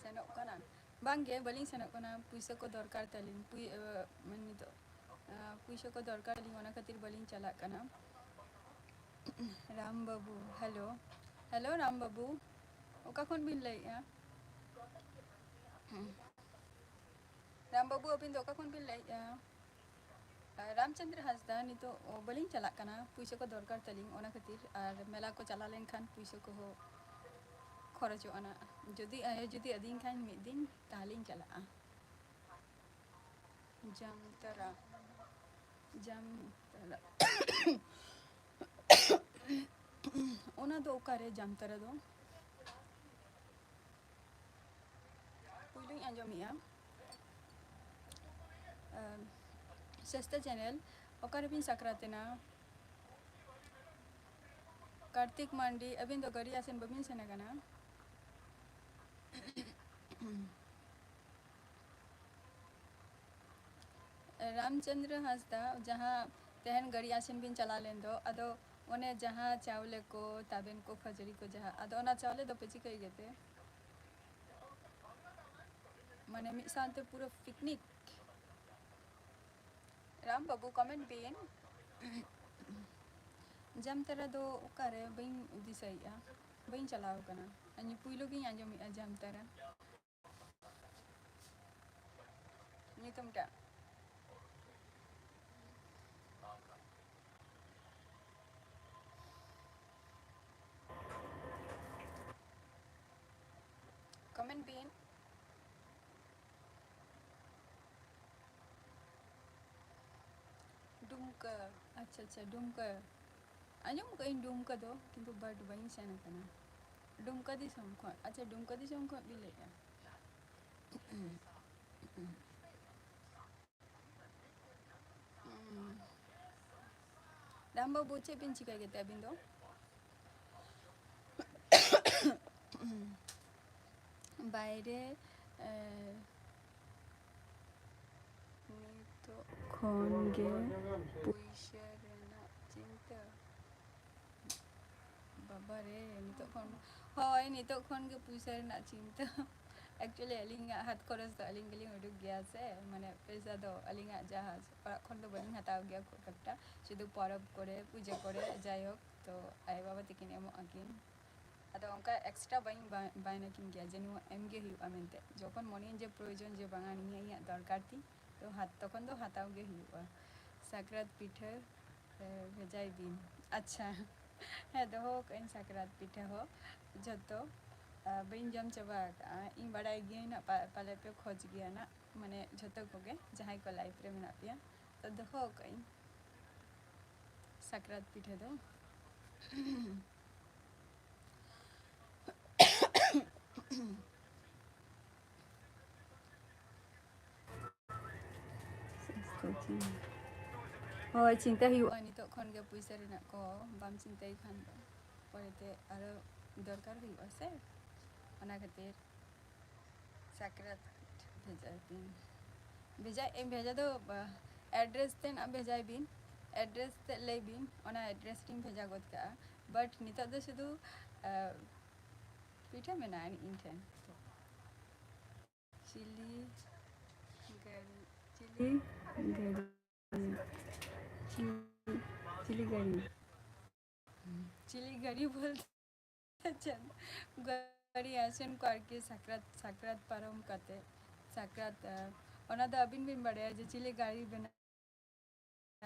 ᱥᱮᱱᱚᱜ ᱠᱟᱱᱟ? ᱵᱟᱝᱜᱮ, ᱵᱟᱹᱞᱤᱧ ᱥᱮᱱᱚᱜ ᱠᱟᱱᱟ᱾ ᱯᱩᱭᱥᱟᱹ ᱠᱚ ᱫᱚᱨᱠᱟᱨ ᱛᱟᱹᱞᱤᱧ, ᱯᱩᱭ-, ᱟᱹ, ᱢᱟᱱᱮ ᱱᱤᱛᱚᱜ, ᱟᱹ, ᱯᱩᱭᱥᱟᱹ ᱠᱚ ᱫᱚᱨᱠᱟᱨ ᱛᱟᱹᱞᱤᱧ, ᱚᱱᱟ ᱠᱷᱟᱹᱛᱤᱨ ᱵᱟᱹᱞᱤᱧ ᱪᱟᱞᱟᱜ ᱠᱟᱱᱟ᱾ ᱨᱟᱢ ᱵᱟᱹᱵᱩ, ᱦᱮᱞᱳ᱾ ᱦᱮᱞᱳ, ᱨᱟᱢ ᱵᱟᱹᱵᱩ, ᱚᱠᱟ ᱠᱷᱚᱱ ᱵᱤᱱ ᱞᱟᱹᱭᱮᱫᱼᱟ? ᱨᱟᱢ ᱵᱟᱹᱵᱩ, ᱟᱹᱵᱤᱱ ᱫᱚ ᱚᱠᱟ ᱠᱷᱚᱱ ᱵᱤᱱ ᱞᱟᱹᱭᱮᱫᱼᱟ? ᱟᱨ ᱨᱟᱢᱪᱚᱸᱫᱽᱨᱚ ᱦᱟᱸᱥᱫᱟ, ᱱᱤᱛᱚᱜ ᱵᱟᱹᱞᱤᱧ ᱪᱟᱞᱟᱜ ᱠᱟᱱᱟ, ᱯᱩᱭᱥᱟᱹ ᱠᱚ ᱫᱚᱨᱠᱟᱨ ᱛᱟᱹᱞᱤᱧ, ᱚᱱᱟ ᱠᱷᱟᱹᱛᱤᱨ᱾ ᱟᱨ ᱢᱮᱞᱟ ᱠᱚ ᱪᱟᱞᱟᱣ ᱞᱮᱱᱠᱷᱟᱱ ᱯᱩᱭᱥᱟᱹ ᱠᱚᱦᱚᱸ ᱠᱷᱚᱨᱚᱪᱚᱜᱼᱟ ᱱᱟᱜ᱾ ᱡᱩᱫᱤ ᱟᱭᱳ ᱡᱩᱫᱤ ᱟᱹᱫᱤᱧ ᱠᱷᱟᱱ ᱢᱤᱫ ᱫᱤᱱ, ᱛᱟᱦᱞᱮᱧ ᱪᱟᱞᱟᱜᱼᱟ᱾ ᱡᱟᱢᱛᱟᱨᱟ, ᱡᱟᱢᱛᱟᱨᱟ᱾ ᱚᱱᱟ ᱫᱚ ᱚᱠᱟᱨᱮ ᱡᱟᱢᱛᱟᱨᱟ ᱫᱚ? ᱯᱩᱭᱞᱩᱧ ᱟᱸᱡᱚᱢᱮᱜᱼᱟ᱾ ᱟᱢ, ᱥᱟᱥᱛᱟ ᱪᱮᱱᱮᱞ, ᱚᱠᱟᱨᱮᱵᱤᱱ ᱥᱟᱠᱨᱟᱛ ᱮᱱᱟ? ᱠᱟᱨᱛᱤᱠ ᱢᱟᱱᱰᱤ, ᱟᱹᱵᱤᱱ ᱫᱚ ᱜᱟᱹᱰᱤ ᱟᱥᱮᱱ ᱵᱟᱹᱵᱤᱱ ᱥᱮᱱ ᱟᱠᱟᱱᱟ? ᱨᱟᱢᱪᱚᱸᱫᱽᱨᱚ ᱦᱟᱸᱥᱫᱟ, ᱡᱟᱦᱟᱸ ᱛᱮᱦᱮᱧ ᱜᱟᱹᱰᱤ ᱟᱥᱮᱱ ᱵᱤᱱ ᱪᱟᱞᱟᱣ ᱞᱮᱱ ᱫᱚ, ᱟᱫᱚ ᱚᱱᱮ ᱡᱟᱦᱟᱸ ᱪᱟᱣᱞᱮ ᱠᱚ, ᱛᱟᱵᱮᱱ ᱠᱚ, ᱠᱷᱟᱹᱡᱟᱹᱲᱤ ᱠᱚ ᱡᱟᱦᱟᱸ, ᱟᱫᱚ ᱚᱱᱟ ᱪᱟᱣᱞᱮ ᱫᱚᱯᱮ ᱪᱤᱠᱟᱹᱭ ᱜᱮᱛᱮ? ᱢᱟᱱᱮ ᱢᱤᱫ ᱥᱟᱶᱛᱮ ᱯᱩᱨᱟᱹ ᱯᱤᱠᱱᱤᱠ᱾ ᱨᱟᱢ ᱵᱟᱹᱵᱩ, comment ᱵᱤᱱ᱾ ᱡᱟᱢᱛᱟᱨᱟ ᱫᱚ ᱚᱠᱟᱨᱮ? ᱵᱟᱹᱧ ᱫᱤᱥᱟᱹᱭᱮᱫᱼᱟ, ᱵᱟᱹᱧ ᱪᱟᱞᱟᱣ ᱟᱠᱟᱱᱟ᱾ ᱟᱨ ᱯᱩᱭᱞᱩ ᱜᱤᱧ ᱟᱸᱡᱚᱢᱮᱫᱼᱟ ᱡᱟᱢᱛᱟᱨᱟ᱾ ᱧᱩᱛᱩᱢ ᱴᱟᱜ᱾ Comment ᱵᱤᱱ᱾ ᱰᱩᱢᱠᱟ, ᱟᱪᱪᱷᱟ, ᱟᱪᱪᱷᱟ, ᱰᱩᱢᱠᱟ᱾ ᱟᱸᱡᱚᱢ ᱠᱟᱜ ᱟᱹᱧ ᱰᱩᱢᱠᱟ ᱫᱚ, ᱠᱤᱱᱛᱩ but ᱵᱟᱹᱧ ᱥᱮᱱ ᱟᱠᱟᱱᱟ᱾ ᱰᱩᱢᱠᱟ ᱫᱤᱥᱚᱢ ᱠᱷᱚᱱ, ᱟᱪᱪᱷᱟ, ᱰᱩᱢᱠᱟ ᱫᱤᱥᱚᱢ ᱠᱷᱚᱱ ᱵᱤᱱ ᱞᱟᱹᱭᱮᱫᱼᱟ? ᱦᱩᱸ᱾ ᱨᱟᱢ ᱵᱟᱹᱵᱩ, ᱪᱮᱫ ᱵᱤᱱ ᱪᱤᱠᱟᱹᱭ ᱜᱮᱛᱮ ᱟᱹᱵᱤᱱ ᱫᱚ? ᱨᱮ, ᱮ, ᱱᱤᱛᱚᱜ ᱠᱷᱚᱱ ᱜᱮ ᱯᱩᱭᱥᱟᱹ ᱨᱮᱱᱟᱜ ᱪᱤᱱᱛᱟᱹ᱾ ᱵᱟᱵᱟ ᱨᱮ, ᱱᱤᱛᱚᱜ ᱠᱷᱚᱱ, ᱦᱳᱭ, ᱱᱤᱛᱚᱜ ᱠᱷᱚᱱ ᱜᱮ ᱯᱩᱭᱥᱟᱹ ᱨᱮᱱᱟᱜ ᱪᱤᱱᱛᱟᱹ᱾ Actually, ᱟᱹᱞᱤᱧᱟᱜ ᱦᱟᱛ ᱠᱷᱚᱨᱚᱪ ᱫᱚ ᱟᱹᱞᱤᱧ ᱜᱮᱞᱤᱧ ᱩᱰᱩᱠ ᱜᱮᱭᱟ ᱥᱮ, ᱢᱟᱱᱮ, ᱯᱚᱭᱥᱟ ᱫᱚ ᱟᱹᱞᱤᱧᱟᱜ ᱡᱟᱦᱟᱸ ᱚᱲᱟᱜ ᱠᱷᱚᱱ ᱫᱚ ᱵᱟᱹᱞᱤᱧ ᱦᱟᱛᱟᱣ ᱜᱮᱭᱟ ᱠᱷᱩᱵ ᱮᱠᱴᱟ, ᱥᱩᱫᱷᱩ ᱯᱚᱨᱚᱵᱽ ᱠᱚᱨᱮ, ᱯᱩᱡᱟᱹ ᱠᱚᱨᱮ, ᱡᱟᱭᱦᱳᱠ, ᱛᱚ ᱟᱭᱳ ᱵᱟᱵᱟ ᱛᱟᱹᱠᱤᱱ ᱮᱢᱚᱜ ᱟᱹᱠᱤᱱ᱾ ᱟᱫᱚ ᱚᱱᱠᱟ extra ᱵᱟᱹᱧ ᱵᱟ-, ᱵᱟᱭᱱᱟ ᱠᱤᱱ ᱜᱮᱭᱟ ᱡᱮ ᱱᱚᱣᱟ ᱮᱢ ᱜᱮ ᱦᱩᱭᱩᱜᱼᱟ ᱢᱮᱱᱛᱮ᱾ ᱡᱚᱠᱷᱚᱱ ᱢᱚᱱᱮᱭᱟᱹᱧ ᱡᱮ ᱯᱨᱚᱭᱳᱡᱚᱱ, ᱡᱮ ᱵᱟᱝᱟ, ᱱᱤᱭᱟᱹ ᱤᱧᱟᱹᱜ ᱫᱚᱨᱠᱟᱨ ᱛᱤᱧ, ᱛᱚ ᱦᱟᱛ-, ᱛᱚᱠᱷᱚᱱ ᱫᱚ ᱦᱟᱛᱟᱣ ᱜᱮ ᱦᱩᱭᱩᱜᱼᱟ᱾ ᱥᱟᱠᱨᱟᱛ ᱯᱤᱴᱷᱟᱹ, ᱮ, ᱵᱷᱮᱡᱟᱭ ᱵᱤᱱ᱾ ᱟᱪᱪᱷᱟ, ᱦᱮᱸ, ᱫᱚᱦᱚ ᱠᱟᱜ ᱟᱹᱧ ᱥᱟᱠᱨᱟᱛ ᱯᱤᱴᱷᱟᱹ ᱦᱚᱸ ᱡᱷᱚᱛᱚ᱾ ᱟ, ᱵᱟᱹᱧ ᱡᱚᱢ ᱪᱟᱵᱟ ᱟᱠᱟᱜᱼᱟ᱾ ᱤᱧ ᱵᱟᱲᱟᱭ ᱜᱤᱭᱟᱹᱧ ᱱᱟᱜ, ᱯᱟ-, ᱯᱟᱞᱮ ᱯᱮ ᱠᱷᱚᱡᱽ ᱜᱮᱭᱟ ᱱᱟᱜ, ᱢᱟᱱᱮ, ᱡᱷᱚᱛᱚ ᱠᱚᱜᱮ ᱡᱟᱦᱟᱸᱭ ᱠᱚ live ᱨᱮ ᱢᱮᱱᱟᱜ ᱯᱮᱭᱟ᱾ ᱛᱚ, ᱫᱚᱦᱚ ᱠᱟᱜ ᱟᱹᱧ ᱥᱟᱠᱨᱟᱛ ᱯᱤᱴᱷᱟᱹ ᱫᱚ᱾ ᱦᱳᱭ, ᱪᱤᱱᱛᱟᱹ ᱦᱩᱭᱩᱜᱼᱟ ᱱᱤᱛᱚᱜ ᱠᱷᱚᱱ ᱜᱮ ᱯᱩᱭᱥᱟᱹ ᱨᱮᱱᱟᱜ ᱠᱚ, ᱵᱟᱢ ᱪᱤᱱᱛᱟᱹᱭ ᱠᱷᱟᱱ ᱫᱚ ᱯᱚᱨᱮᱛᱮ ᱟᱨᱚ ᱫᱚᱨᱠᱟᱨ ᱦᱩᱭᱩᱜᱼᱟ ᱥᱮ, ᱚᱱᱟ ᱠᱷᱟᱹᱛᱤᱨ᱾ ᱥᱟᱠᱨᱟᱛ ᱵᱷᱮᱡᱟ ᱵᱤᱱ᱾ ᱵᱷᱮᱡᱟ, ᱮᱢ ᱵᱷᱮᱡᱟ ᱫᱚ, ᱵᱟ, address ᱛᱮ ᱱᱟᱜ ᱵᱷᱮᱡᱟᱭ ᱵᱤᱱ, address ᱛᱮ ᱞᱟᱹᱭ ᱵᱤᱱ, ᱚᱱᱟ address ᱨᱤᱧ ᱵᱷᱮᱡᱟ ᱜᱚᱫ ᱠᱟᱜᱼᱟ᱾ But ᱱᱤᱛᱚᱜ ᱫᱚ ᱥᱩᱫᱷᱩ, ᱟ, ᱯᱤᱴᱷᱟᱹ ᱢᱮᱱᱟᱜᱼᱟ ᱤᱧ ᱴᱷᱮᱱ᱾ ᱪᱤᱞᱤ ᱜᱟᱹᱲᱤ, ᱪᱤᱞᱤ ᱜᱟᱹᱲᱤ, ᱪᱤᱞᱤ, ᱪᱤᱞᱤ ᱜᱟᱹᱲᱤ, ᱪᱤᱞᱤ ᱜᱟᱹᱲᱤ ᱵᱚᱞᱛᱮ ᱪᱮᱫ? ᱜᱟᱹᱲᱤ ᱟᱥᱮᱱ ᱠᱚ ᱟᱨᱠᱤ, ᱥᱟᱠᱨᱟᱛ, ᱥᱟᱠᱨᱟᱛ ᱯᱟᱨᱚᱢ ᱠᱟᱛᱮ, ᱥᱟᱠᱨᱟᱛ, ᱟ, ᱚᱱᱟ ᱫᱚ ᱟᱹᱵᱤᱱ ᱵᱤᱱ ᱵᱟᱲᱟᱭᱟ ᱡᱮ ᱪᱤᱞᱤ ᱜᱟᱹᱲᱤ ᱵᱮᱱᱟᱣ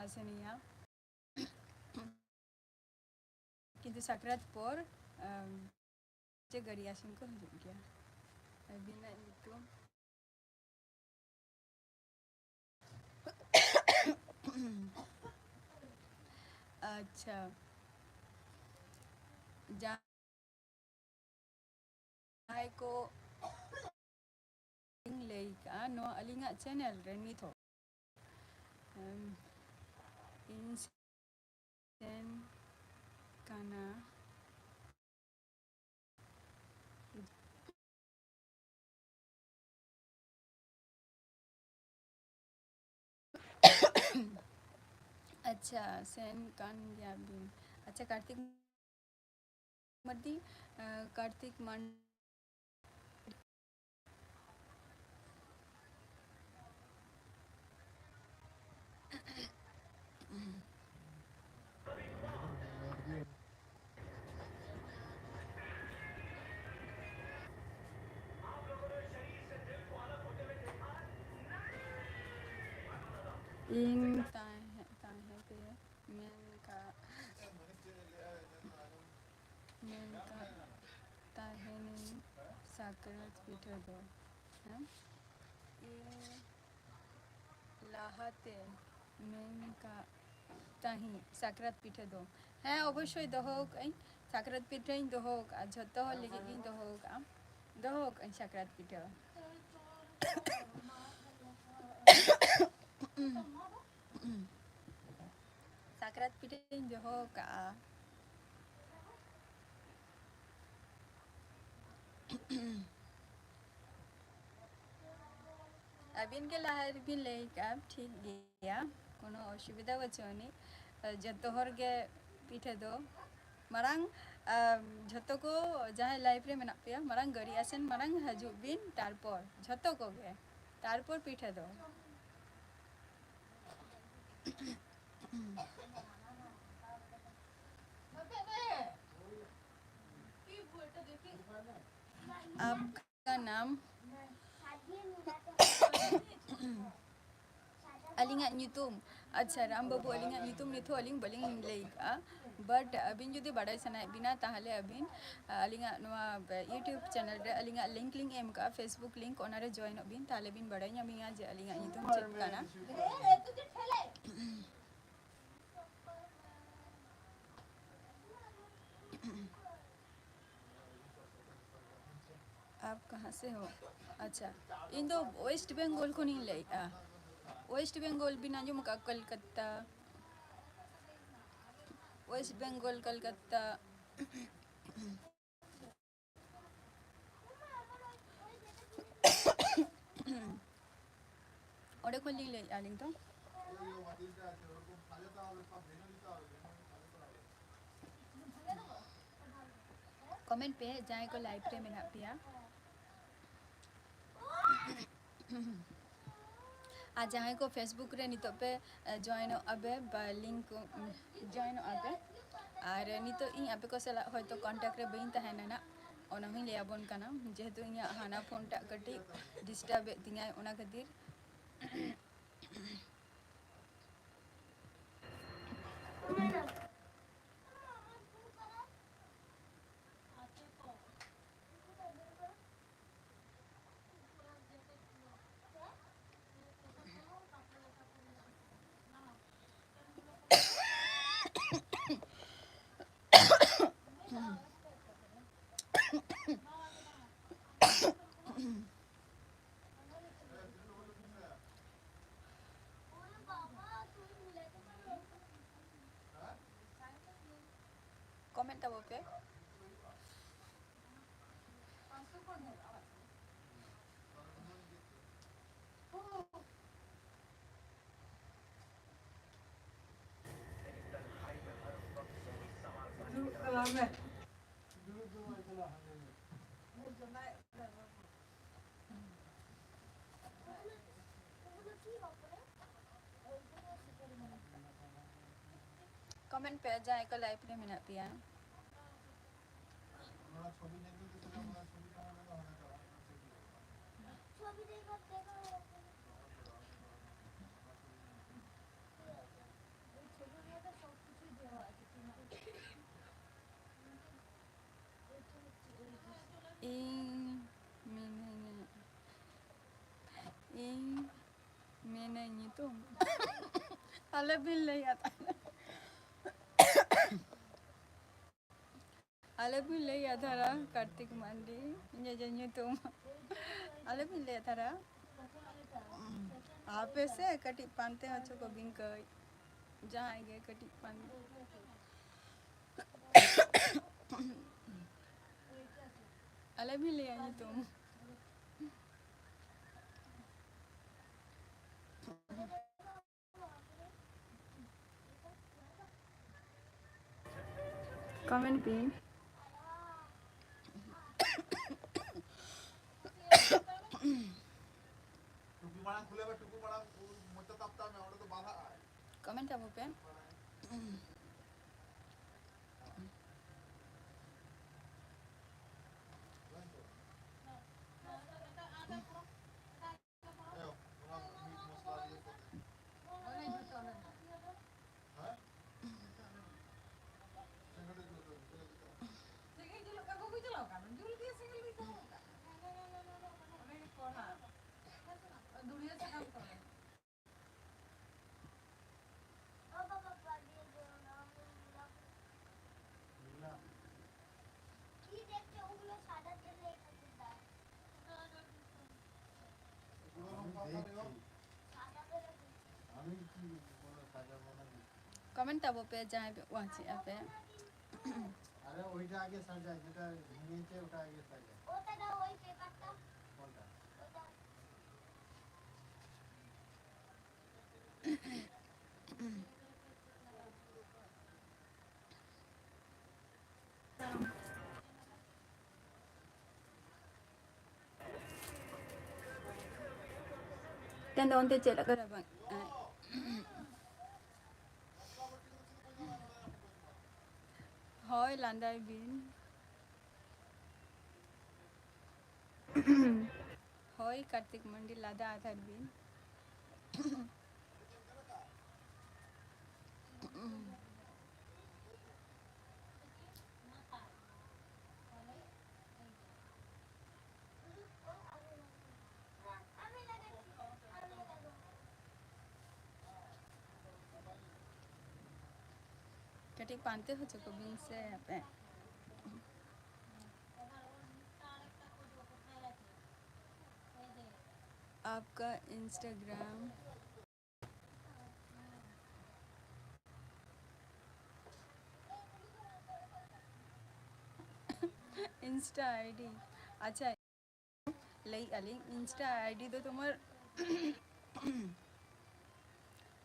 ᱟᱥᱮᱱᱮᱭᱟ᱾ ᱠᱤᱱᱛᱩ ᱥᱟᱠᱨᱟᱛ ᱯᱚᱨ, ᱟᱢ, ᱡᱮ ᱜᱟᱹᱲᱤ ᱟᱥᱮᱱ ᱠᱚ ᱦᱤᱡᱩᱜ ᱜᱮᱭᱟ᱾ ᱟᱹᱵᱤᱱᱟᱜ ᱧᱩᱛᱩᱢ? ᱟᱪᱪᱷᱟ, ᱡᱟᱦᱟᱸᱭ ᱠᱚ ᱞᱟᱹᱭ ᱠᱟᱜᱼᱟ, ᱱᱚᱣᱟ ᱟᱹᱞᱤᱧᱟᱜ channel ᱨᱮ ᱱᱤᱛ ᱦᱚᱸ, ᱮᱢ, ᱤᱧ ᱥᱮᱱ ᱠᱟᱱᱟ᱾ ᱟᱪᱪᱷᱟ, ᱥᱮᱱ ᱠᱟᱱ ᱜᱮᱭᱟ ᱵᱤᱱ᱾ ᱟᱪᱪᱷᱟ, ᱠᱟᱨᱛᱤᱠ ᱢᱟᱨᱰᱤ, ᱟᱸ, ᱠᱟᱨᱛᱤᱠ ᱢᱟᱱ-, ᱤᱧ ᱛᱟᱦᱮᱸ, ᱛᱟᱦᱮᱸ ᱛᱮ ᱢᱮᱱ ᱠᱟᱜ, ᱢᱮᱱ ᱠᱟᱜ ᱛᱟᱦᱮᱱᱤᱧ ᱥᱟᱠᱨᱟᱛ ᱯᱤᱴᱷᱟᱹ ᱫᱚ, ᱦᱮᱸ? ᱤᱧ ᱞᱟᱦᱟᱛᱮ ᱢᱮᱱ ᱠᱟᱜ ᱛᱟᱦᱮᱸ ᱥᱟᱠᱨᱟᱛ ᱯᱤᱴᱷᱟᱹ ᱫᱚ, ᱦᱮᱸ, ᱚᱵᱚᱥᱥᱳᱭ ᱫᱚᱦᱚ ᱠᱟᱜ ᱟᱹᱧ, ᱥᱟᱠᱨᱟᱛ ᱯᱤᱴᱷᱟᱹᱧ ᱫᱚᱦᱚ ᱠᱟᱜᱼᱟ, ᱡᱷᱚᱛᱚ ᱦᱚᱲ ᱞᱟᱹᱜᱤᱫ ᱜᱤᱧ ᱫᱚᱦᱚ ᱠᱟᱜᱼᱟ, ᱫᱚᱦᱚ ᱠᱟᱜ ᱟᱹᱧ ᱥᱟᱠᱨᱟᱛ ᱯᱤᱴᱷᱟᱹ᱾ ᱥᱟᱠᱨᱟᱛ ᱯᱤᱴᱷᱟᱹᱧ ᱫᱚᱦᱚ ᱠᱟᱜᱼᱟ᱾ ᱟᱹᱵᱤᱱ ᱜᱮ ᱞᱟᱦᱟ ᱨᱮᱵᱤᱱ ᱞᱟᱹᱭ ᱠᱟᱜᱼᱟ, ᱴᱷᱤᱠ ᱜᱮᱭᱟ, ᱠᱳᱱᱳ ᱚᱥᱩᱵᱤᱫᱷᱟ ᱵᱟᱹᱪᱩᱜ ᱟᱹᱱᱤᱡ᱾ ᱡᱚᱛᱚ ᱦᱚᱲ ᱜᱮ ᱯᱤᱴᱷᱟᱹ ᱫᱚ ᱢᱟᱲᱟᱝ, ᱟᱢ, ᱡᱷᱚᱛᱚ ᱠᱚ ᱡᱟᱦᱟᱸᱭ live ᱨᱮ ᱢᱮᱱᱟᱜ ᱯᱮᱭᱟ, ᱢᱟᱲᱟᱝ ᱜᱟᱹᱨᱤ ᱟᱥᱮᱱ ᱢᱟᱲᱟᱝ ᱦᱤᱡᱩᱜ ᱵᱤᱱ, ᱛᱟᱨᱯᱚᱨ ᱡᱷᱚᱛᱚ ᱠᱚᱜᱮ, ᱛᱟᱨᱯᱚᱨ ᱯᱤᱴᱷᱟᱹ ᱫᱚ᱾ आपका नाम? ᱟᱹᱞᱤᱧᱟᱜ ᱧᱩᱛᱩᱢ, ᱟᱪᱪᱷᱟ, ᱨᱟᱢ ᱵᱟᱹᱵᱩ, ᱟᱹᱞᱤᱧᱟᱜ ᱧᱩᱛᱩᱢ ᱱᱤᱛ ᱦᱚᱸ ᱟᱹᱞᱤᱧ ᱵᱟᱹᱞᱤᱧ ᱞᱟᱹᱭ ᱠᱟᱜᱼᱟ, but ᱟᱹᱵᱤᱱ ᱡᱩᱫᱤ ᱵᱟᱲᱟᱭ ᱥᱟᱱᱟᱭᱮᱫ ᱵᱤᱱᱟ, ᱛᱟᱦᱚᱞᱮ ᱟᱹᱵᱤᱱ, ᱟ, ᱟᱹᱞᱤᱧᱟᱜ ᱱᱚᱣᱟ YouTube channel ᱨᱮ ᱟᱹᱞᱤᱧᱟᱜ link ᱞᱤᱧ ᱮᱢ ᱠᱟᱜᱼᱟ, Facebook link, ᱚᱱᱟ ᱨᱮ joinᱚᱜ ᱵᱤᱱ, ᱛᱟᱦᱚᱞᱮ ᱵᱤᱱ ᱵᱟᱲᱟᱭ ᱧᱟᱢᱤᱧᱟ ᱡᱮ ᱟᱹᱞᱤᱧᱟᱜ ᱧᱩᱛᱩᱢ ᱪᱮᱫ ᱠᱟᱱᱟ᱾ आप कहाँ से हो? ᱟᱪᱪᱷᱟ, ᱤᱧ ᱫᱚ West Bengal ᱠᱷᱚᱱᱤᱧ ᱞᱟᱹᱭᱮᱫᱼᱟ᱾ West Bengal ᱵᱤᱱ ᱟᱸᱡᱚᱢ ᱟᱠᱟᱫ? Kolkata, West Bengal, Kolkata. ᱚᱸᱰᱮ ᱠᱷᱚᱱ ᱞᱤᱧ ᱞᱟᱹᱭᱮᱫᱼᱟ ᱟᱹᱞᱤᱧ ᱫᱚ᱾ ᱠᱚᱢᱮᱱᱴ ᱯᱮ, ᱡᱟᱦᱟᱸᱭ ᱠᱚ ᱞᱟᱭᱤᱵᱷ ᱨᱮ ᱢᱮᱱᱟᱜ ᱯᱮᱭᱟ᱾ ᱟᱨ ᱡᱟᱦᱟᱸᱭ ᱠᱚ Facebook ᱨᱮ ᱱᱤᱛᱚᱜ ᱯᱮ, ᱮ, ᱡᱚᱭᱮᱱᱚᱜᱼᱟ ᱯᱮ, ᱵᱟ ᱞᱤᱝᱠ ᱠᱚ, ᱩᱢ, ᱡᱚᱭᱮᱱᱚᱜᱼᱟ ᱯᱮ᱾ ᱟᱨ ᱱᱤᱛᱚᱜ ᱤᱧ ᱟᱯᱮ ᱠᱚ ᱥᱟᱞᱟᱜ ᱦᱚᱭᱛᱳ ᱠᱚᱱᱴᱟᱠᱴ ᱨᱮ ᱵᱟᱹᱧ ᱛᱟᱦᱮᱱᱟ ᱱᱟᱜ, ᱚᱱᱟ ᱦᱚᱸᱧ ᱞᱟᱹᱭ ᱟᱵᱚᱱ ᱠᱟᱱᱟ, ᱡᱮᱦᱮᱛᱩ ᱤᱧᱟᱹᱜ ᱦᱟᱱᱟ ᱯᱷᱳᱱ ᱴᱟᱜ ᱠᱟᱹᱴᱤᱡ ᱰᱤᱥᱴᱟᱵ ᱮᱫ ᱛᱤᱧᱟᱭ, ᱚᱱᱟ ᱠᱷᱟᱹᱛᱤᱨ᱾ ᱠᱚᱢᱮᱱᱴ ᱛᱟᱵᱚ ᱯᱮ᱾ ᱠᱚᱢᱮᱱᱴ ᱯᱮ, ᱡᱟᱦᱟᱸᱭ ᱠᱚ ᱞᱟᱭᱤᱵᱷ ᱨᱮ ᱢᱮᱱᱟᱜ ᱯᱮᱭᱟ᱾ ᱤᱧ ᱢᱤᱱᱟᱹᱧᱟ, ᱤᱧ ᱢᱤᱱᱟᱹᱧ ᱧᱩᱛᱩᱢ᱾ ᱟᱞᱮ ᱵᱤᱱ ᱞᱟᱹᱭᱟ ᱛᱟᱦᱞᱮ᱾ ᱟᱞᱮ ᱵᱤᱱ ᱞᱟᱹᱭᱟ ᱫᱷᱟᱨᱟ, ᱠᱟᱨᱛᱤᱠ ᱢᱟᱱᱰᱤ, ᱤᱧᱟᱹᱜ ᱡᱮ ᱧᱩᱛᱩᱢ᱾ ᱟᱞᱮ ᱵᱤᱱ ᱞᱟᱹᱭᱟ ᱫᱷᱟᱨᱟ᱾ ᱟᱯᱮ ᱥᱮ ᱠᱟᱹᱴᱤᱡ ᱯᱟᱱᱛᱮ ᱦᱚᱪᱚ ᱠᱚᱵᱤᱱ ᱠᱟᱹᱡ᱾ ᱡᱟᱦᱟᱸᱭ ᱜᱮ ᱠᱟᱹᱴᱤᱡ ᱯᱟᱱᱛᱮ᱾ ᱟᱞᱮ ᱵᱤᱱ ᱞᱟᱹᱭᱟ ᱧᱩᱛᱩᱢ᱾ ᱠᱚᱢᱮᱱᱴ ᱵᱤᱱ᱾ ᱠᱚᱢᱮᱱᱴ ᱛᱟᱵᱚ ᱯᱮ᱾ ᱠᱚᱢᱮᱱᱴ ᱛᱟᱵᱚ ᱯᱮ ᱡᱟᱦᱟᱸᱭ ᱯᱮ ᱣᱟᱪᱮᱜᱼᱟ ᱯᱮ᱾ আরে ওইটা আগে সাজা, যেটা ভেঙেছে ওটা আগে সাজা। ওটা দাও, ওই পেপারটা। কোনটা? ওটা। ᱛᱮᱦᱮᱧ ᱫᱚ ᱚᱱᱛᱮ ᱪᱮᱫ ᱞᱮᱠᱟ ᱨᱟᱵᱟᱝ? ᱦᱳᱭ, ᱞᱟᱸᱫᱟᱭ ᱵᱤᱱ᱾ ᱦᱳᱭ, ᱠᱟᱨᱛᱤᱠ ᱢᱟᱱᱰᱤ, ᱞᱟᱸᱫᱟ ᱟᱫᱷᱟᱨ ᱵᱤᱱ᱾ ᱠᱟᱹᱴᱤᱡ ᱯᱟᱱᱛᱮ ᱦᱚᱪᱚ ᱠᱚᱵᱤᱱ ᱥᱮ ᱟᱯᱮ᱾ आपका Instagram। Insta ID। ᱟᱪᱪᱷᱟ, ᱞᱟᱹᱭᱮᱫᱼᱟ ᱞᱤᱧ, Insta ID ᱫᱚ ᱛᱳᱢᱟᱨ,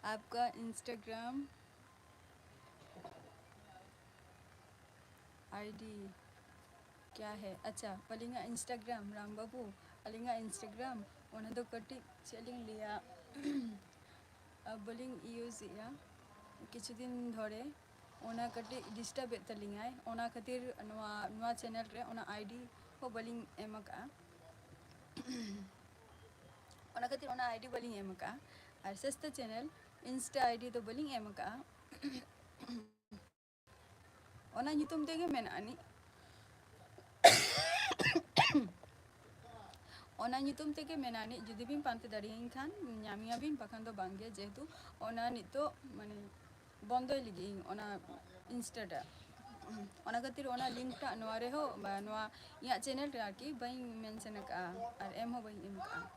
आपका Instagram। ᱟᱭᱰᱤ ᱠᱭᱟ ᱦᱮ? ᱟᱪᱪᱷᱟ, ᱟᱹᱞᱤᱧᱟᱜ ᱤᱱᱥᱴᱟᱜᱨᱟᱢ, ᱨᱟᱢ ᱵᱟᱹᱵᱩ, ᱟᱹᱞᱤᱧᱟᱜ ᱤᱱᱥᱴᱟᱜᱨᱟᱢ, ᱚᱱᱟ ᱫᱚ ᱠᱟᱹᱴᱤᱡ, ᱪᱮᱫ ᱞᱤᱧ ᱞᱟᱹᱭᱟ, ᱵᱟᱹᱞᱤᱧ ᱤᱭᱩᱡᱽ ᱮᱫᱼᱟ ᱠᱤᱪᱷᱩ ᱫᱤᱱ ᱫᱷᱚᱨᱮ᱾ ᱚᱱᱟ ᱠᱟᱹᱴᱤᱡ ᱰᱤᱥᱴᱟᱵᱮᱫ ᱛᱟᱹᱞᱤᱧᱟᱭ, ᱚᱱᱟ ᱠᱷᱟᱹᱛᱤᱨ ᱱᱚᱣᱟ, ᱱᱚᱣᱟ ᱪᱮᱱᱮᱞ ᱨᱮ ᱚᱱᱟ ᱟᱭᱰᱤ ᱦᱚᱸ ᱵᱟᱹᱞᱤᱧ ᱮᱢ ᱟᱠᱟᱫᱼᱟ᱾ ᱚᱱᱟ ᱠᱷᱟᱹᱛᱤᱨ ᱚᱱᱟ ᱟᱭᱰᱤ ᱵᱟᱹᱞᱤᱧ ᱮᱢ ᱟᱠᱟᱫᱼᱟ᱾ ᱟᱨ ᱥᱚᱥᱛᱟ ᱪᱮᱱᱮᱞ ᱤᱱᱥᱴᱟ ᱟᱭᱰᱤ ᱫᱚ ᱵᱟᱹᱞᱤᱧ ᱮᱢ ᱟᱠᱟᱫᱼᱟ᱾ ᱚᱱᱟ ᱧᱩᱛᱩᱢ ᱛᱮᱜᱮ ᱢᱮᱱᱟᱜ ᱟᱹᱱᱤᱡ᱾ ᱚᱱᱟ ᱧᱩᱛᱩᱢ ᱛᱮᱜᱮ ᱢᱮᱱᱟᱜ ᱟᱹᱱᱤᱡ᱾ ᱡᱩᱫᱤ ᱵᱤᱱ ᱯᱟᱱᱛᱮ ᱫᱟᱲᱮᱭᱟᱹᱧ ᱠᱷᱟᱱ ᱧᱟᱢᱮᱭᱟᱵᱤᱱ, ᱵᱟᱠᱷᱟᱱ ᱫᱚ ᱵᱟᱝᱜᱮ, ᱡᱮᱦᱮᱛᱩ ᱚᱱᱟ ᱱᱤᱛᱚᱜ, ᱢᱟᱱᱮ, ᱵᱚᱱᱫᱚᱭ ᱞᱟᱹᱜᱤᱫ ᱤᱧ ᱚᱱᱟ ᱤᱱᱥᱴᱟᱴᱟᱜ᱾ ᱚᱱᱟ ᱠᱷᱟᱹᱛᱤᱨ ᱚᱱᱟ ᱞᱤᱝᱠᱴᱟᱜ ᱱᱚᱣᱟ ᱨᱮᱦᱚᱸ, ᱵᱟ, ᱱᱚᱣᱟ ᱤᱧᱟᱹᱜ ᱪᱮᱱᱮᱞ ᱨᱮ ᱟᱨᱠᱤ ᱵᱟᱹᱧ ᱢᱮᱱᱥᱮᱱ ᱟᱠᱟᱫᱼᱟ ᱟᱨ ᱮᱢ ᱦᱚᱸ ᱵᱟᱹᱧ ᱮᱢ ᱟᱠᱟᱫᱼᱟ᱾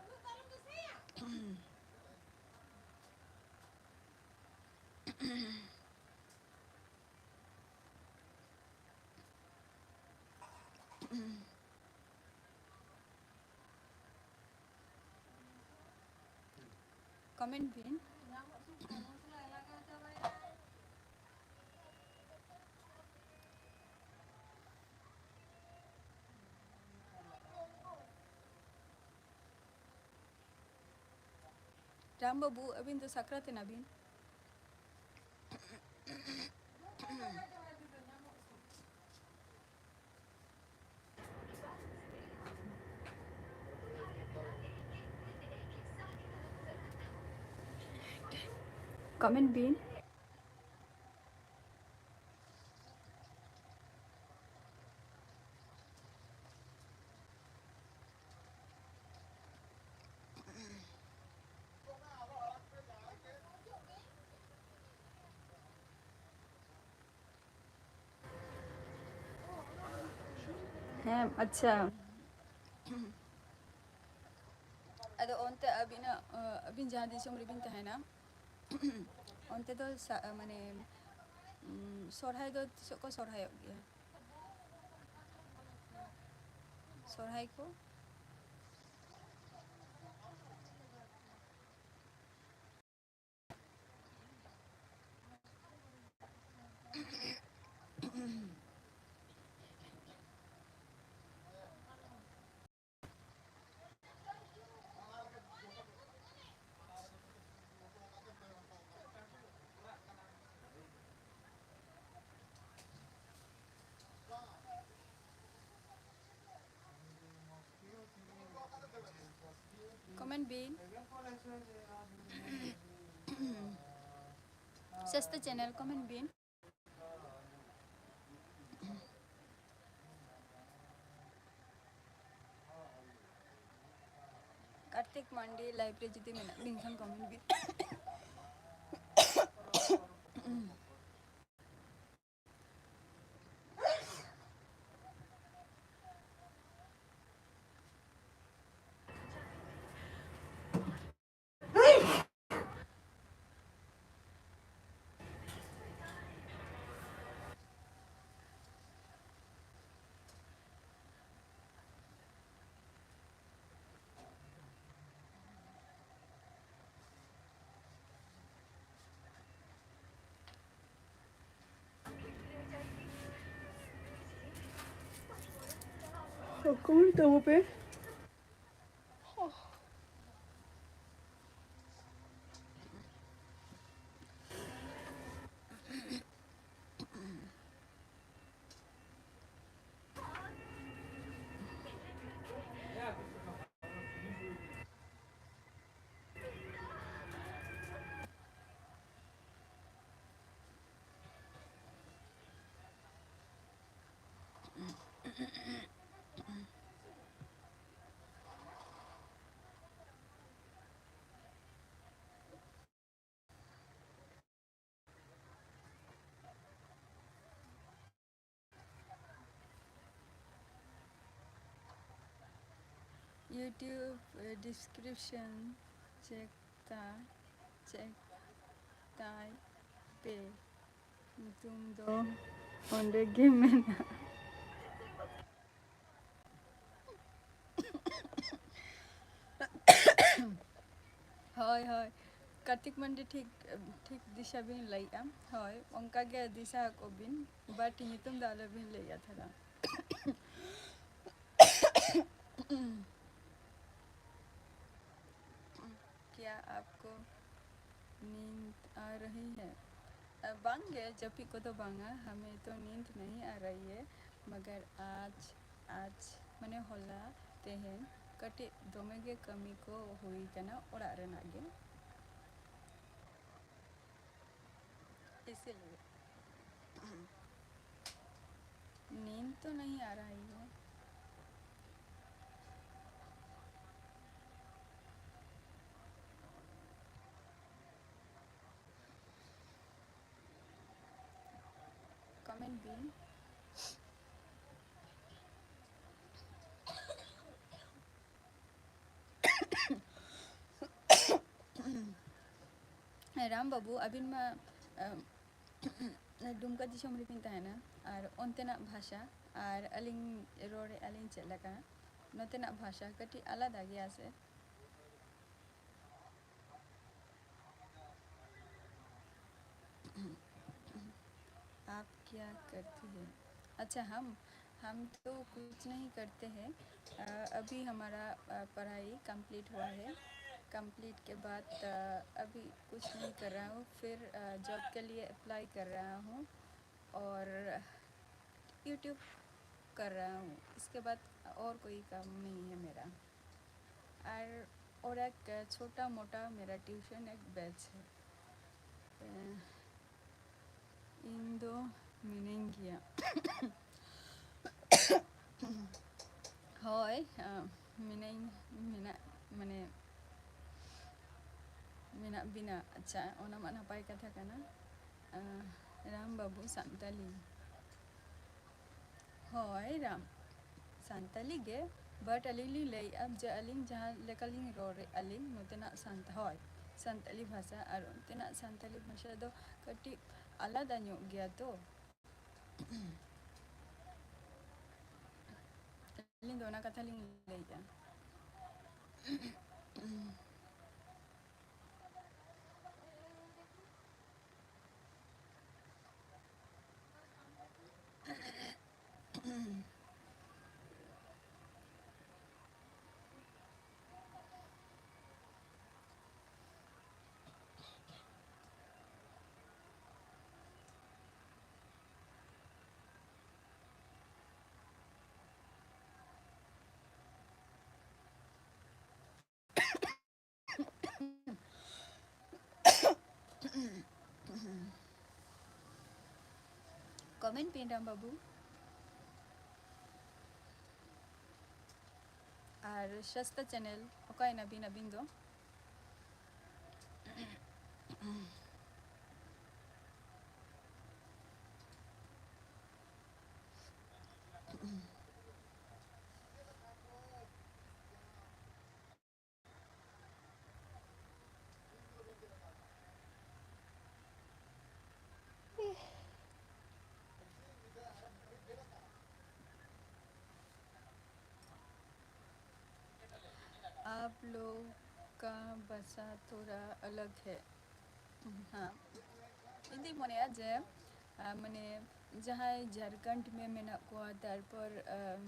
ᱠᱚᱢᱮᱱᱴ ᱵᱤᱱ᱾ ᱨᱟᱢ ᱵᱟᱹᱵᱩ, ᱟᱹᱵᱤᱱ ᱫᱚ ᱥᱟᱠᱨᱟᱛ ᱮᱱᱟ ᱵᱤᱱ? ᱠᱚᱢᱮᱱᱴ ᱵᱤᱱ᱾ ᱦᱮᱸ, ᱟᱪᱪᱷᱟ᱾ ᱟᱫᱚ ᱚᱱᱛᱮ ᱟᱹᱵᱤᱱᱟᱜ, ᱟᱹᱵᱤᱱ ᱡᱟᱦᱟᱸ ᱫᱤᱥᱚᱢ ᱨᱮᱵᱤᱱ ᱛᱟᱦᱮᱱᱟ, ᱚᱱᱛᱮ ᱫᱚ ᱥᱟ-, ᱢᱟᱱᱮ, ᱩᱸ, ᱥᱚᱨᱦᱟᱭ ᱫᱚ ᱛᱤᱥᱚᱜ ᱠᱚ ᱥᱚᱨᱦᱟᱭᱚᱜ ᱜᱮᱭᱟ? ᱥᱚᱨᱦᱟᱭ ᱠᱚ? ᱵᱤᱱ᱾ ᱥᱮᱥᱛᱟ ᱪᱮᱱᱮᱞ ᱠᱚ ᱢᱮᱱ ᱵᱤᱱ᱾ ᱠᱟᱨᱛᱤᱠ ᱢᱟᱱᱰᱤ ᱞᱟᱭᱤᱵᱷ ᱨᱮ ᱡᱩᱫᱤ ᱢᱮᱱᱟᱜ ᱵᱤᱱ ᱠᱷᱟᱱ ᱠᱚᱢᱮᱱᱴ ᱵᱤᱱ᱾ ᱠᱚᱢᱮᱱᱴ ᱛᱟᱵᱚ ᱯᱮ᱾ YouTube description check ᱛᱟ ᱪᱮᱠ ᱛᱟᱭ ᱯᱮ, ᱧᱩᱛᱩᱢ ᱫᱚ ᱚᱸᱰᱮ ᱜᱮ ᱢᱮᱱᱟᱜᱼᱟ᱾ ᱦᱳᱭ, ᱦᱳᱭ, ᱠᱟᱨᱛᱤᱠ ᱢᱟᱱᱰᱤ ᱴᱷᱤᱠ, ᱴᱷᱤᱠ ᱫᱤᱥᱟᱹ ᱵᱤᱱ ᱞᱟᱹᱭᱮᱜᱼᱟ᱾ ᱦᱳᱭ, ᱚᱱᱠᱟ ᱜᱮ ᱫᱤᱥᱟᱹ ᱟᱠᱚ ᱵᱤᱱ, but ᱧᱩᱛᱩᱢ ᱫᱚ ᱟᱞᱚ ᱵᱤᱱ ᱞᱟᱹᱭᱟ ᱛᱷᱚᱲᱟ᱾ क्या आपको नींद आ रही है? ᱵᱟᱝᱜᱮ, ᱡᱟᱹᱯᱤᱫ ᱠᱚᱫᱚ ᱵᱟᱝᱟ, हमें तो नींद नहीं आ रही है, मगर आज, आज ᱢᱟᱱᱮ ᱦᱚᱞᱟ, ᱛᱮᱦᱮᱧ ᱠᱟᱹᱴᱤᱡ ᱫᱚᱢᱮ ᱜᱮ ᱠᱟᱹᱢᱤ ᱠᱚ ᱦᱩᱭ ᱠᱟᱱᱟ ᱚᱲᱟᱜ ᱨᱮᱱᱟᱜ ᱜᱮ, ᱤᱥᱤᱞᱤᱭᱮ᱾ नींद तो नहीं आ रहा है। कमेंट भी। ᱨᱟᱢ ᱵᱟᱹᱵᱩ, ᱟᱹᱵᱤᱱ ᱢᱟ, ᱟᱢ, ᱰᱩᱢᱠᱟ ᱫᱤᱥᱚᱢ ᱨᱮᱵᱤᱱ ᱛᱟᱦᱮᱱᱟ, ᱟᱨ ᱚᱱᱛᱮᱱᱟᱜ ᱵᱷᱟᱥᱟ ᱟᱨ ᱟᱹᱞᱤᱧ ᱨᱚᱲᱮᱫᱼᱟ ᱞᱤᱧ ᱪᱮᱫ ᱞᱮᱠᱟ, ᱱᱚᱛᱮᱱᱟᱜ ᱵᱷᱟᱥᱟ ᱠᱟᱹᱴᱤᱡ ᱟᱞᱟᱫᱟ ᱜᱮᱭᱟ ᱥᱮ? आप क्या करती है? अच्छा, हम हम तो कुछ नहीं करते हैं। अ, अभी हमारा, अ, पढ़ाई कंप्लीट हुआ है। कंप्लीट के बाद, अ, अभी कुछ नहीं कर रहा हूँ, फिर, अ, जॉब के लिए अप्लाई कर रहा हूँ और यूट्यूब कर रहा हूँ। इसके बाद और कोई काम नहीं है मेरा। और, और एक छोटा मोटा मेरा ट्यूशन एक बैच है। ᱤᱧ ᱫᱚ ᱢᱤᱱᱟᱹᱧ ᱜᱮᱭᱟ᱾ ᱦᱳᱭ, ᱟᱸ, ᱢᱤᱱᱟᱹᱧ, ᱢᱮᱱᱟᱜ, ᱢᱟᱱᱮ, ᱢᱮᱱᱟᱜ ᱵᱤᱱᱟ᱾ ᱟᱪᱪᱷᱟ, ᱚᱱᱟ ᱢᱟ ᱱᱟᱯᱟᱭ ᱠᱟᱛᱷᱟ ᱠᱟᱱᱟ᱾ ᱟᱸ, ᱨᱟᱢ ᱵᱟᱹᱵᱩ ᱥᱟᱱᱛᱟᱞᱤ᱾ ᱦᱳᱭ, ᱨᱟᱢ, ᱥᱟᱱᱛᱟᱞᱤ ᱜᱮ, but ᱟᱹᱞᱤᱧ ᱞᱤᱧ ᱞᱟᱹᱭᱮᱫᱼᱟ ᱡᱮ ᱟᱹᱞᱤᱧ ᱡᱟᱦᱟᱸ ᱞᱮᱠᱟᱞᱤᱧ ᱨᱚᱲᱮᱫᱼᱟ ᱞᱤᱧ ᱱᱚᱛᱮᱱᱟᱜ ᱥᱟᱱᱛ-, ᱦᱳᱭ, ᱥᱟᱱᱛᱟᱞᱤ ᱵᱷᱟᱥᱟ ᱟᱨ ᱚᱱᱛᱮᱱᱟᱜ ᱥᱟᱱᱛᱟᱞᱤ ᱵᱷᱟᱥᱟ ᱫᱚ ᱠᱟᱹᱴᱤᱡ ᱟᱞᱟᱫᱟ ᱧᱚᱜ ᱜᱮᱭᱟ ᱛᱚ᱾ ᱟᱹᱞᱤᱧ ᱫᱚ ᱚᱱᱟ ᱠᱟᱛᱷᱟ ᱞᱤᱧ ᱞᱟᱹᱭᱮᱫᱼᱟ᱾ ᱠᱚᱢᱮᱱᱴ ᱯᱤᱱ ᱨᱟᱢ ᱵᱟᱹᱵᱩ᱾ ᱟᱨ ᱥᱟᱥᱛᱟ ᱪᱮᱱᱮᱞ, ᱚᱠᱟᱭᱮᱱᱟ ᱵᱤᱱ ᱟᱹᱵᱤᱱ ᱫᱚ? आप लोग का भाषा थोड़ा अलग है। ᱦᱮᱸ, ᱤᱧ ᱫᱩᱧ ᱢᱚᱱᱮᱭᱟ ᱡᱮ, ᱟ, ᱢᱟᱱᱮ, ᱡᱟᱦᱟᱸᱭ ᱡᱷᱟᱲᱠᱷᱚᱸᱰ ᱨᱮ ᱢᱮᱱᱟᱜ ᱠᱚᱣᱟ, ᱛᱟᱨᱯᱚᱨ, ᱟᱢ,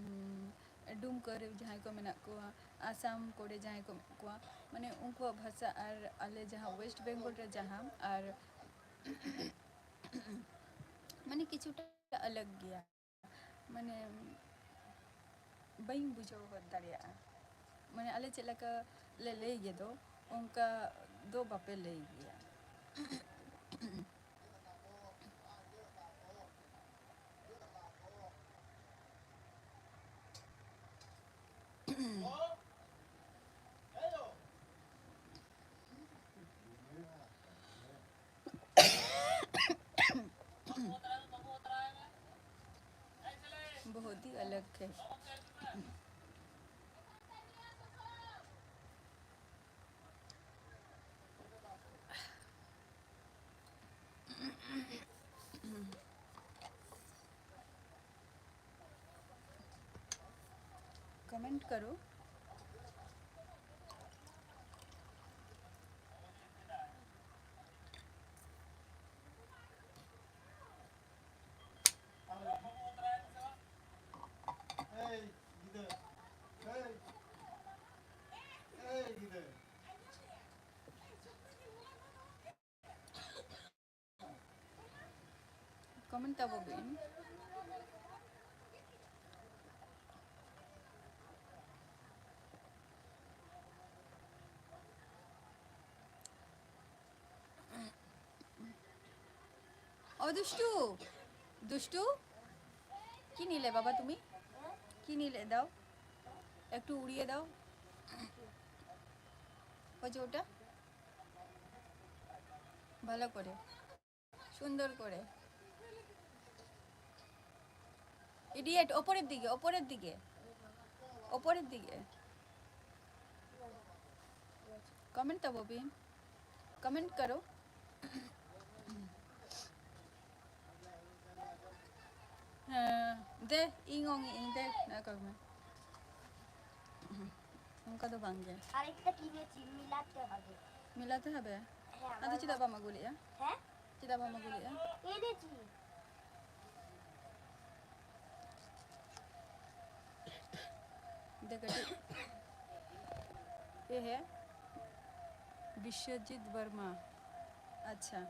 ᱰᱩᱢᱠᱟ ᱨᱮ ᱡᱟᱦᱟᱸᱭ ᱠᱚ ᱢᱮᱱᱟᱜ ᱠᱚᱣᱟ, ᱟᱥᱟᱢ ᱠᱚᱨᱮ ᱡᱟᱦᱟᱸᱭ ᱠᱚ ᱢᱮᱱᱟᱜ ᱠᱚᱣᱟ, ᱢᱟᱱᱮ, ᱩᱱᱠᱩᱣᱟᱜ ᱵᱷᱟᱥᱟ ᱟᱨ ᱟᱞᱮ ᱡᱟᱦᱟᱸ ᱳᱭᱮᱥᱴ ᱵᱮᱝᱜᱚᱞ ᱨᱮ ᱡᱟᱦᱟᱸ, ᱟᱨ ᱢᱟᱱᱮ, ᱠᱤᱪᱷᱩᱴᱟ ᱟᱞᱟᱜᱽ ᱜᱮᱭᱟ᱾ ᱢᱟᱱᱮ, ᱵᱟᱹᱧ ᱵᱩᱡᱷᱟᱹᱣ ᱦᱚᱫ ᱫᱟᱲᱮᱭᱟᱜᱼᱟ᱾ ᱢᱟᱱᱮ, ᱟᱞᱮ ᱪᱮᱫ ᱞᱮᱠᱟ ᱞᱮ ᱞᱟᱹᱭ ᱜᱮᱫᱚ, ᱚᱱᱠᱟ ᱫᱚ ᱵᱟᱯᱮ ᱞᱟᱹᱭ ᱜᱮᱭᱟ᱾ बहुत ही अलग है। कमेंट करो। ᱠᱚᱢᱮᱱᱴ ᱛᱟᱵᱚ ᱵᱤᱱ᱾ ᱚ ᱫᱩᱥᱴᱩ, দুষ্টু, কি নিলে বাবা তুমি? কি নিলে? দাও, একটু উড়িয়ে দাও। ওই যে ওটা, ভালো করে, সুন্দর করে। ইডিয়েট, ওপরের দিকে, ওপরের দিকে, ওপরের দিকে। কমেন্ট তো ববি, কমেন্ট করো। ᱦᱮᱸ, ᱫᱮ, ᱤᱧ ᱚᱝ ᱤᱧ, ᱫᱮ, ᱱᱚᱣᱟ ᱠᱚ ᱢᱮ᱾ ᱚᱱᱠᱟ ᱫᱚ ᱵᱟᱝ ᱜᱮ᱾ ᱟᱨᱮᱠᱴᱟ ᱠᱤᱱᱮᱪᱤ ᱢᱤᱞᱟᱛᱮ ᱦᱟᱵᱮ᱾ ᱢᱤᱞᱟᱛᱮ ᱦᱟᱵᱮ? ᱦᱮᱸ, ᱟᱫᱚ ᱪᱮᱫᱟᱜ ᱵᱟᱢ ᱟᱹᱜᱩ ᱞᱮᱜᱼᱟ? ᱦᱮᱸ? ᱪᱮᱫᱟᱜ ᱵᱟᱢ ᱟᱹᱜᱩ ᱞᱮᱜᱼᱟ? ᱮᱱᱮᱡᱤ᱾ ᱫᱮ ᱠᱟᱹᱴᱤᱡ᱾ ᱮ ᱦᱮ, ᱵᱤᱥᱣᱚᱡᱤᱛ ᱵᱟᱨᱢᱟ᱾ ᱟᱪᱪᱷᱟ᱾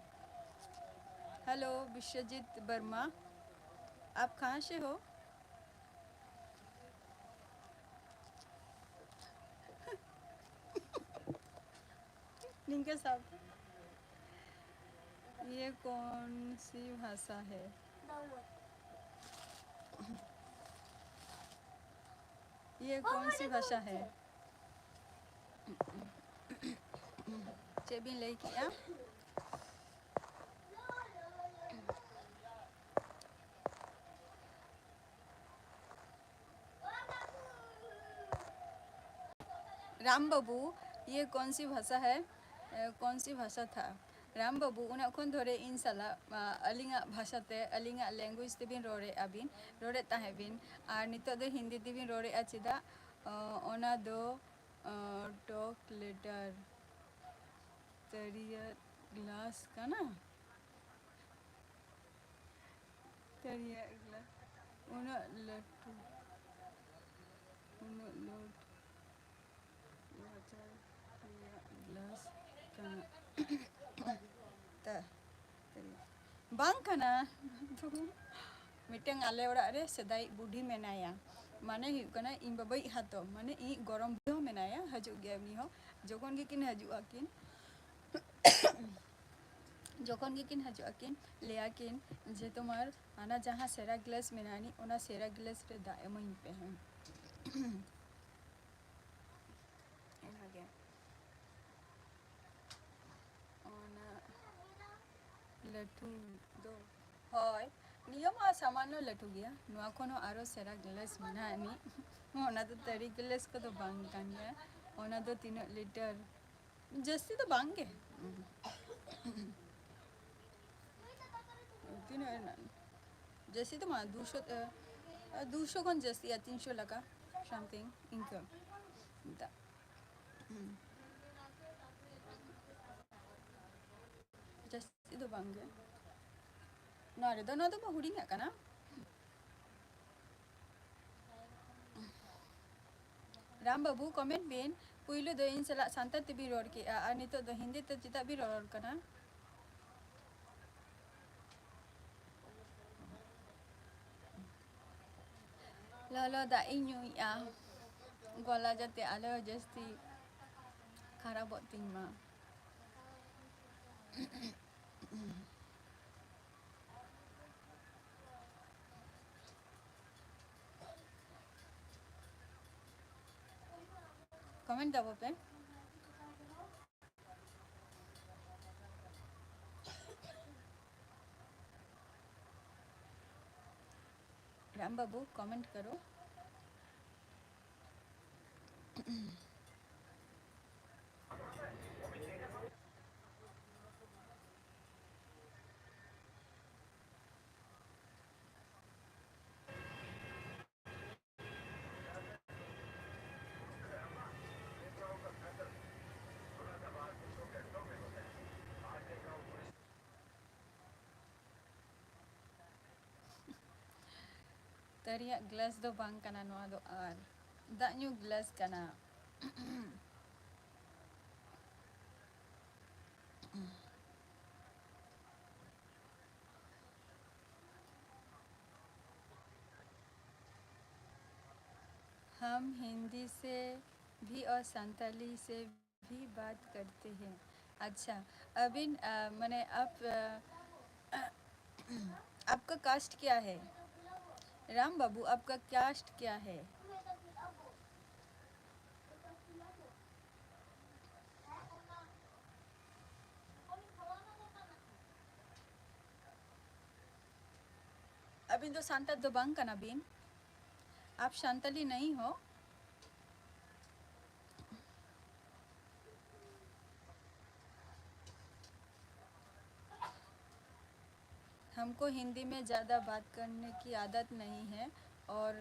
ᱦᱮᱞᱳ, ᱵᱤᱥᱣᱚᱡᱤᱛ ᱵᱟᱨᱢᱟ, ᱟᱯ ᱠᱟᱦᱟᱸ ᱥᱮ ᱦᱳ? ᱱᱤᱝᱠᱟᱹ ᱥᱟᱵ᱾ ये कौन सी भाषा है? ये कौन सी भाषा है? ᱪᱮᱫ ᱵᱤᱱ ᱞᱟᱹᱭ ᱠᱮᱜᱼᱟ? राम बाबू, ये कौन सी भाषा है? अ, कौन सी भाषा था? राम बाबू, ᱩᱱᱟᱹᱜ ᱠᱷᱚᱱ ᱫᱷᱚᱨᱮ ᱤᱧ ᱥᱟᱞᱟᱜ, ᱟ, ᱟᱹᱞᱤᱧᱟᱜ ᱵᱷᱟᱥᱟ ᱛᱮ, ᱟᱹᱞᱤᱧᱟᱜ language ᱛᱮᱵᱤᱱ ᱨᱚᱲᱮᱫᱼᱟ ᱵᱤᱱ, ᱨᱚᱲᱮᱫ ᱛᱟᱦᱮᱸᱫ ᱵᱤᱱ, ᱟᱨ ᱱᱤᱛᱚᱜ ᱫᱚ ᱦᱤᱱᱫᱤ ᱛᱮᱵᱤᱱ ᱨᱚᱲᱮᱫᱼᱟ ᱪᱮᱫᱟᱜ? ᱟ, ᱚᱱᱟ ᱫᱚ, ᱟ, talk later ᱛᱟᱹᱨᱤᱭᱟᱹ glass ᱠᱟᱱᱟ᱾ ᱛᱟᱹᱨᱤᱭᱟᱹ glass ᱩᱱᱟᱹᱜ ᱞᱟᱹᱴᱩ, ᱩᱱᱟᱹᱜ ᱞᱟᱹᱴᱩ ᱞᱟᱪᱟᱨ ᱨᱮᱭᱟᱜ glass ᱠᱟᱱᱟ᱾ ᱛᱟ-, ᱛᱟᱹᱨᱤᱭᱟᱹ᱾ ᱵᱟᱝ ᱠᱟᱱᱟ᱾ ᱢᱤᱫᱴᱟᱝ ᱟᱞᱮ ᱚᱲᱟᱜ ᱨᱮ ᱥᱮᱫᱟᱭ ᱵᱩᱰᱷᱤ ᱢᱮᱱᱟᱭᱟ, ᱢᱟᱱᱮ ᱦᱩᱭᱩᱜ ᱠᱟᱱᱟ ᱤᱧ ᱵᱟᱵᱟᱭᱤᱡ ᱦᱟᱛᱚᱢ, ᱢᱟᱱᱮ ᱤᱧᱤᱡ ᱜᱚᱲᱚᱢ ᱵᱩᱰᱷᱤ ᱦᱚᱸ ᱢᱮᱱᱟᱭᱟ, ᱦᱤᱡᱩᱜ ᱜᱮᱭᱟ ᱩᱱᱤ ᱦᱚᱸ, ᱡᱚᱠᱷᱚᱱ ᱜᱮᱠᱤᱱ ᱦᱤᱡᱩᱜᱼᱟ ᱠᱤᱱ᱾ ᱡᱚᱠᱷᱚᱱ ᱜᱮᱠᱤᱱ ᱦᱤᱡᱩᱜ ᱟᱹᱠᱤᱱ, ᱞᱟᱹᱭᱟ ᱠᱤᱱ ᱡᱮ, "ᱛᱳᱢᱟᱨ ᱦᱟᱱᱟ ᱡᱟᱦᱟᱸ ᱥᱮᱨᱟ ᱜᱞᱟᱥ ᱢᱮᱱᱟᱜ ᱟᱹᱱᱤᱡ, ᱚᱱᱟ ᱥᱮᱨᱟ ᱜᱞᱟᱥ ᱨᱮ ᱫᱟᱜ ᱮᱢᱟᱹᱧ ᱯᱮ ᱦᱮᱸ᱾" ᱚᱱᱟᱜᱮ᱾ ᱚᱱᱟ ᱞᱟᱹᱴᱩ ᱫᱚ, ᱦᱳᱭ, ᱱᱤᱭᱟᱹ ᱢᱟ ᱥᱟᱢᱟᱱᱱᱚ ᱞᱟᱹᱴᱩ ᱜᱮᱭᱟ, ᱱᱚᱣᱟ ᱠᱷᱚᱱ ᱦᱚᱸ ᱟᱨᱚ ᱥᱮᱨᱟ ᱜᱞᱟᱥ ᱢᱮᱱᱟᱜ ᱟᱹᱱᱤᱡ᱾ ᱚᱱᱟ ᱫᱚ ᱛᱟᱹᱨᱤ ᱜᱞᱟᱥ ᱠᱚᱫᱚ ᱵᱟᱝ ᱠᱟᱱ ᱜᱮᱭᱟ᱾ ᱚᱱᱟ ᱫᱚ ᱛᱤᱱᱟᱹᱜ ᱞᱤᱴᱟᱨ? ᱡᱟᱹᱥᱛᱤ ᱫᱚ ᱵᱟᱝ ᱜᱮ᱾ ᱛᱤᱱᱟᱹᱜ ᱨᱮᱱᱟᱜ? ᱡᱟᱹᱥᱛᱤ ᱫᱚ ᱵᱟᱝ, ᱫᱩᱥᱚ, ᱮ, ᱫᱩᱥᱚ ᱠᱷᱚᱱ ᱡᱟᱹᱥᱛᱤᱜᱼᱟ, ᱛᱤᱱᱥᱚ ᱞᱮᱠᱟ, something ᱤᱱᱠᱟᱹ᱾ ᱫᱟᱜ᱾ ᱦᱩᱸ᱾ ᱡᱟᱹᱥᱛᱤ ᱫᱚ ᱵᱟᱝ ᱜᱮ᱾ ᱱᱚᱣᱟ ᱨᱮᱫᱚ, ᱱᱚᱣᱟ ᱫᱚ ᱦᱩᱰᱤᱧᱟᱜ ᱠᱟᱱᱟ᱾ ᱨᱟᱢ ᱵᱟᱹᱵᱩ, comment ᱵᱤᱱ, ᱯᱩᱭᱞᱩ ᱫᱚ ᱤᱧ ᱥᱟᱞᱟᱜ ᱥᱟᱱᱛᱟᱲ ᱛᱮᱵᱤᱱ ᱨᱚᱲ ᱠᱮᱜᱼᱟ, ᱟᱨ ᱱᱤᱛᱚᱜ ᱫᱚ ᱦᱤᱱᱫᱤ ᱛᱮ ᱪᱮᱫᱟᱜ ᱵᱤᱱ ᱨᱚᱨᱚᱲ ᱠᱟᱱᱟ? ᱞᱚᱞᱚ ᱫᱟᱜ ᱤᱧ ᱧᱩᱭᱮᱜᱼᱟ, ᱜᱚᱞᱟ ᱡᱟᱛᱮ ᱟᱞᱚ ᱡᱟᱹᱥᱛᱤ ᱠᱷᱟᱨᱟᱯᱚᱜ ᱛᱤᱧ ᱢᱟ᱾ Comment ᱛᱟᱵᱚ ᱯᱮ᱾ राम बाबू, comment करो। ᱛᱟᱹᱨᱤᱭᱟᱜ ᱜᱞᱟᱥ ᱫᱚ ᱵᱟᱝ ᱠᱟᱱᱟ, ᱱᱚᱣᱟ ᱫᱚ ᱟᱨ ᱫᱟᱜ ᱧᱩ ᱜᱞᱟᱥ ᱠᱟᱱᱟ᱾ हम हिंदी से भी और संताली से भी बात करते हैं। अच्छा, अबिन, अ, माने आप, अ, आपका कास्ट क्या है? राम बाबू, आपका कास्ट क्या है? ᱟᱹᱵᱤᱱ ᱫᱚ ᱥᱟᱱᱛᱟᱲ ᱫᱚ ᱵᱟᱝ ᱠᱟᱱᱟ ᱵᱤᱱ᱾ आप संताली नहीं हो। हमको हिंदी में ज़्यादा बात करने की आदत नहीं है और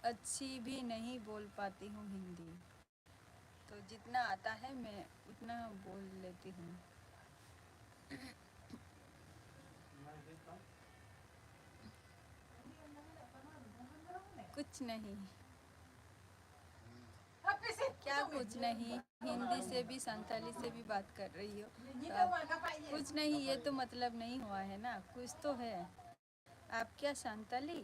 अच्छी भी नहीं बोल पाती हूँ हिंदी। तो जितना आता है मैं उतना बोल लेती हूँ। कुछ नहीं। क्या कुछ नहीं? हिंदी से भी, संताली से भी बात कर रही हो। तो कुछ नहीं, ये तो मतलब नहीं हुआ है ना, कुछ तो है। आप क्या संताली?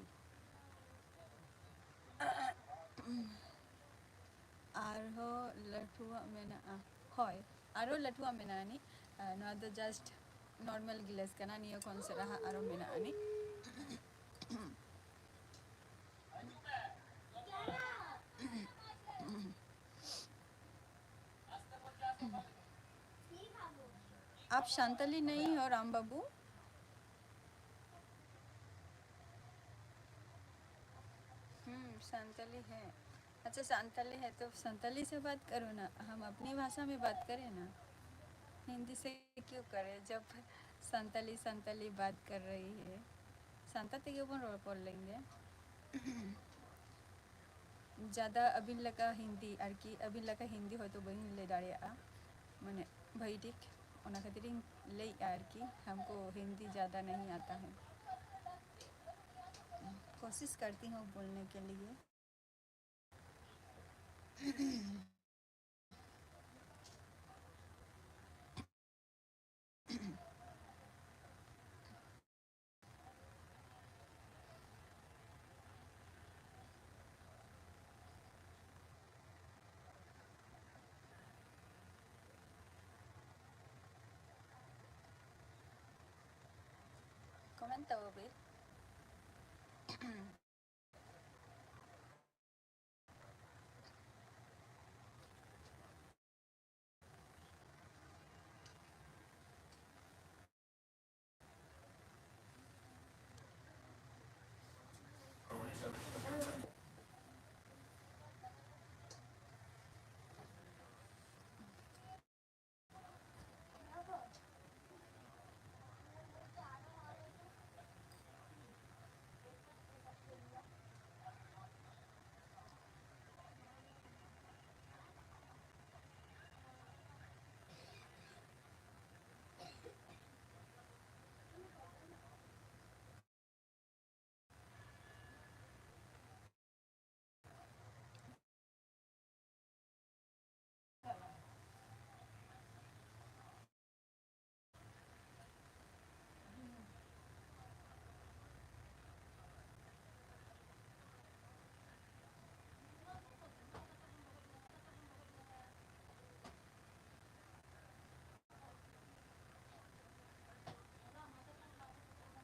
ᱟᱨᱦᱚᱸ ᱞᱟᱹᱴᱷᱩᱣᱟᱜ ᱢᱮᱱᱟᱜᱼᱟ᱾ ᱦᱳᱭ, ᱟᱨᱦᱚᱸ ᱞᱟᱹᱴᱷᱩᱣᱟᱜ ᱢᱮᱱᱟᱜᱼᱟ ᱟᱹᱱᱤᱡ᱾ ᱟᱨ ᱱᱚᱣᱟ ᱫᱚ just normal glass ᱠᱟᱱᱟ, ᱱᱤᱭᱟᱹ ᱠᱷᱚᱱ ᱥᱟᱨᱟᱦᱟᱜ ᱟᱨᱦᱚᱸ ᱢᱮᱱᱟᱜᱼᱟ ᱟᱹᱱᱤᱡ᱾ आप संताली नहीं हो राम बाबू? हम्म, संताली है। अच्छा, संताली है तो संताली से बात करो ना, हम अपनी भाषा में बात करें ना। हिंदी से क्यों करें जब संताली संताली बात कर रही है? ᱥᱟᱱᱛᱟᱲ ᱛᱮᱜᱮ ᱵᱚᱱ ᱨᱚᱯᱚᱲ ᱞᱮᱱᱜᱮ᱾ ᱡᱟᱫᱟ ᱟᱹᱵᱤᱱ ᱞᱮᱠᱟ ᱦᱤᱱᱫᱤ ᱟᱨᱠᱤ, ᱟᱹᱵᱤᱱ ᱞᱮᱠᱟ ᱦᱤᱱᱫᱤ ᱦᱚᱭᱛᱳ ᱵᱟᱹᱧ ᱞᱟᱹᱭ ᱫᱟᱲᱮᱭᱟᱜᱼᱟ, ᱢᱟᱱᱮ ᱵᱷᱟᱹᱜᱤ ᱴᱷᱤᱠ, ᱚᱱᱟ ᱠᱷᱟᱹᱛᱤᱨ ᱤᱧ ᱞᱟᱹᱭᱮᱫᱼᱟ ᱟᱨᱠᱤ, हमको हिंदी ज़्यादा नहीं आता है। कोशिश करती हूँ बोलने के लिए। ᱛᱟᱵᱚ ᱵᱤᱱ᱾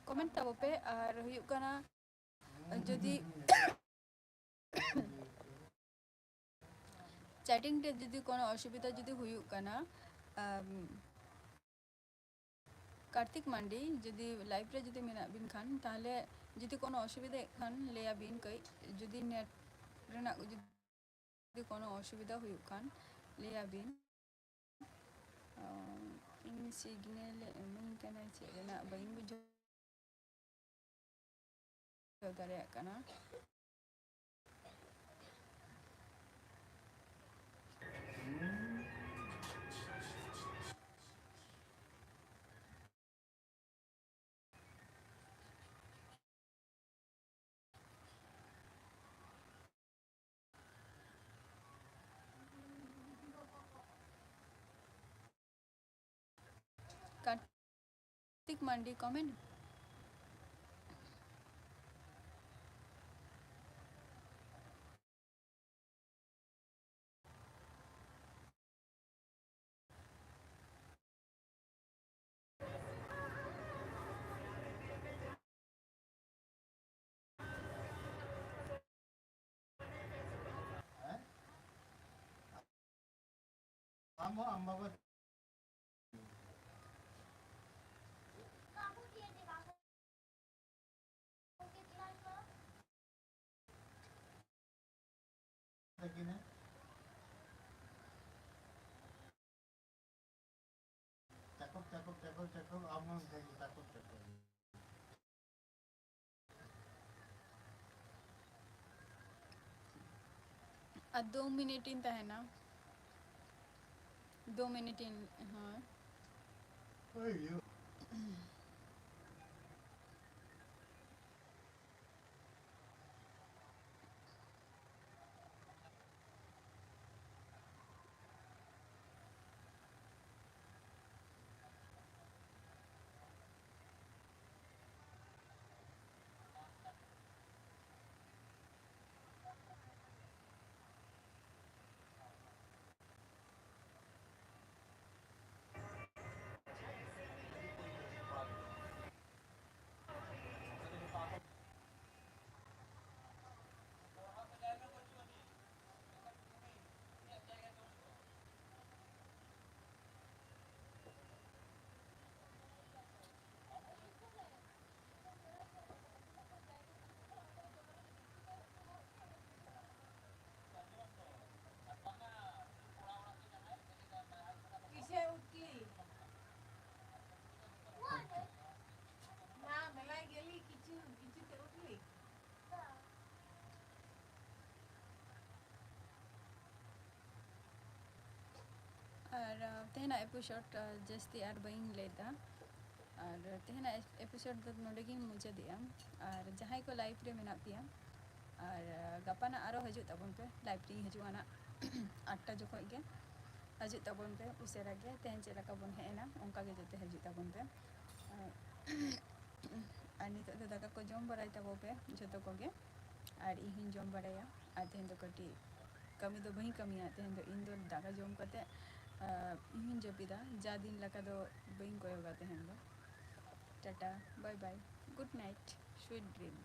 Comment ᱛᱟᱵᱚ ᱯᱮ᱾ ᱟᱨ ᱦᱩᱭᱩᱜ ᱠᱟᱱᱟ, ᱡᱩᱫᱤ chatting ᱨᱮ ᱡᱩᱫᱤ ᱠᱳᱱᱳ ᱚᱥᱩᱵᱤᱫᱷᱟ ᱡᱩᱫᱤ ᱦᱩᱭᱩᱜ ᱠᱟᱱᱟ, ᱟᱢ, ᱠᱟᱨᱛᱤᱠ ᱢᱟᱱᱰᱤ, ᱡᱩᱫᱤ live ᱨᱮ ᱡᱩᱫᱤ ᱢᱮᱱᱟᱜ ᱵᱤᱱ ᱠᱷᱟᱱ, ᱛᱟᱦᱚᱞᱮ ᱡᱩᱫᱤ ᱠᱳᱱᱳ ᱚᱥᱩᱵᱤᱫᱷᱟ ᱠᱷᱟᱱ ᱞᱟᱹᱭ ᱟᱵᱤᱱ ᱠᱟᱹᱡ, ᱡᱩᱫᱤ net ᱨᱮᱱᱟᱜ ᱡᱩᱫᱤ ᱠᱳᱱᱳ ᱚᱥᱩᱵᱤᱫᱷᱟ ᱦᱩᱭᱩᱜ ᱠᱷᱟᱱ ᱞᱟᱹᱭ ᱟᱵᱤᱱ᱾ ᱚ, ᱤᱧ signal ᱮ ᱤᱢᱟᱹᱧ ᱠᱟᱱᱟᱭ, ᱪᱮᱫ ᱨᱮᱱᱟᱜ ᱵᱟᱹᱧ ᱵᱩᱡᱷᱟᱹᱣ ᱫᱟᱲᱮᱭᱟᱜ ᱠᱟᱱᱟ᱾ ᱠᱟᱨᱛᱤᱠ ᱢᱟᱱᱰᱤ comment᱾ ᱟᱢ ᱵᱟᱵᱟ᱾ ᱛᱟᱹᱠᱤᱱᱟ᱾ ᱪᱟᱠᱚᱵ, ᱪᱟᱠᱚᱵ, ᱪᱟᱠᱚᱵ, ᱪᱟᱠᱚᱵ, ᱟᱢ ᱦᱚᱸ ᱚᱱᱠᱟ ᱜᱮ ᱪᱟᱠᱚᱵ, ᱪᱟᱠᱚᱵ᱾ ᱟᱨ ᱫᱩ ᱢᱤᱱᱤᱴ ᱤᱧ ᱛᱟᱦᱮᱱᱟ᱾ ᱫᱩ ᱢᱤᱱᱤᱴ ᱤᱧ, ᱦᱳᱭ᱾ ᱦᱳᱭ, ᱦᱩᱭᱩᱜ᱾ ᱢᱟ ᱢᱮᱞᱟᱭ ᱜᱮᱞᱤ ᱠᱤᱪᱷᱩ, ᱠᱤᱪᱷᱩ ᱛᱮ ᱩᱛᱞᱤ᱾ ᱟᱨ, ᱟᱨ, ᱛᱮᱦᱮᱧᱟᱜ ᱮᱯᱤᱥᱳᱰ, ᱟᱨ, ᱡᱟᱹᱥᱛᱤ ᱟᱨ ᱵᱟᱹᱧ ᱞᱟᱹᱭᱫᱟ᱾ ᱟᱨ ᱛᱮᱦᱮᱧᱟᱜ ᱮᱯᱤᱥᱳᱰ ᱫᱚ ᱱᱚᱰᱮ ᱜᱤᱧ ᱢᱩᱪᱟᱹᱫᱮᱜᱼᱟ᱾ ᱟᱨ ᱡᱟᱦᱟᱸᱭ ᱠᱚ ᱞᱟᱭᱤᱵᱷ ᱨᱮ ᱢᱮᱱᱟᱜ ᱯᱮᱭᱟ, ᱟᱨ, ᱟᱨ, ᱜᱟᱯᱟ ᱱᱟᱜ ᱟᱨᱚ ᱦᱤᱡᱩᱜ ᱛᱟᱵᱚᱱ ᱯᱮ, ᱞᱟᱭᱤᱵᱷ ᱨᱤᱧ ᱦᱤᱡᱩᱜᱼᱟ ᱱᱟᱜ ᱟᱴ ᱴᱟ ᱡᱚᱠᱷᱚᱡ ᱜᱮ᱾ ᱦᱤᱡᱩᱜ ᱛᱟᱵᱚᱱ ᱯᱮ ᱩᱥᱟᱹᱨᱟ ᱜᱮ, ᱛᱮᱦᱮᱧ ᱪᱮᱫ ᱞᱮᱠᱟ ᱵᱚᱱ ᱦᱮᱡ ᱮᱱᱟ ᱚᱱᱠᱟ ᱜᱮ ᱡᱚᱛᱚ ᱦᱤᱡᱩᱜ ᱛᱟᱵᱚᱱ ᱯᱮ᱾ ᱟᱨ, ᱟᱨ ᱱᱤᱛᱚᱜ ᱫᱚ ᱫᱟᱠᱟ ᱠᱚ ᱡᱚᱢ ᱵᱟᱲᱟᱭ ᱛᱟᱵᱚ ᱯᱮ ᱡᱚᱛᱚ ᱠᱚᱜᱮ, ᱟᱨ ᱤᱧ ᱦᱚᱸᱧ ᱡᱚᱢ ᱵᱟᱲᱟᱭᱟ᱾ ᱟᱨ ᱛᱮᱦᱮᱧ ᱫᱚ ᱠᱟᱹᱴᱤᱡ ᱠᱟᱹᱢᱤ ᱫᱚ ᱵᱟᱹᱧ ᱠᱟᱹᱢᱤᱭᱟ, ᱛᱮᱦᱮᱧ ᱫᱚ ᱤᱧ ᱫᱚ ᱫᱟᱠᱟ ᱡᱚᱢ ᱠᱟᱛᱮ, ᱟᱨ, ᱤᱧ ᱦᱚᱸᱧ ᱡᱟᱹᱯᱤᱫᱟ, ᱡᱟ ᱫᱤᱱ ᱞᱮᱠᱟ ᱫᱚ ᱵᱟᱹᱧ ᱠᱚᱭᱚᱜᱟ ᱛᱮᱦᱮᱧ ᱫᱚ᱾ ᱴᱟᱴᱟ, ᱵᱟᱭ ᱵᱟᱭ, ᱜᱩᱰ ᱱᱟᱭᱤᱴ, ᱥᱩᱭᱤᱴ ᱰᱨᱤᱢ᱾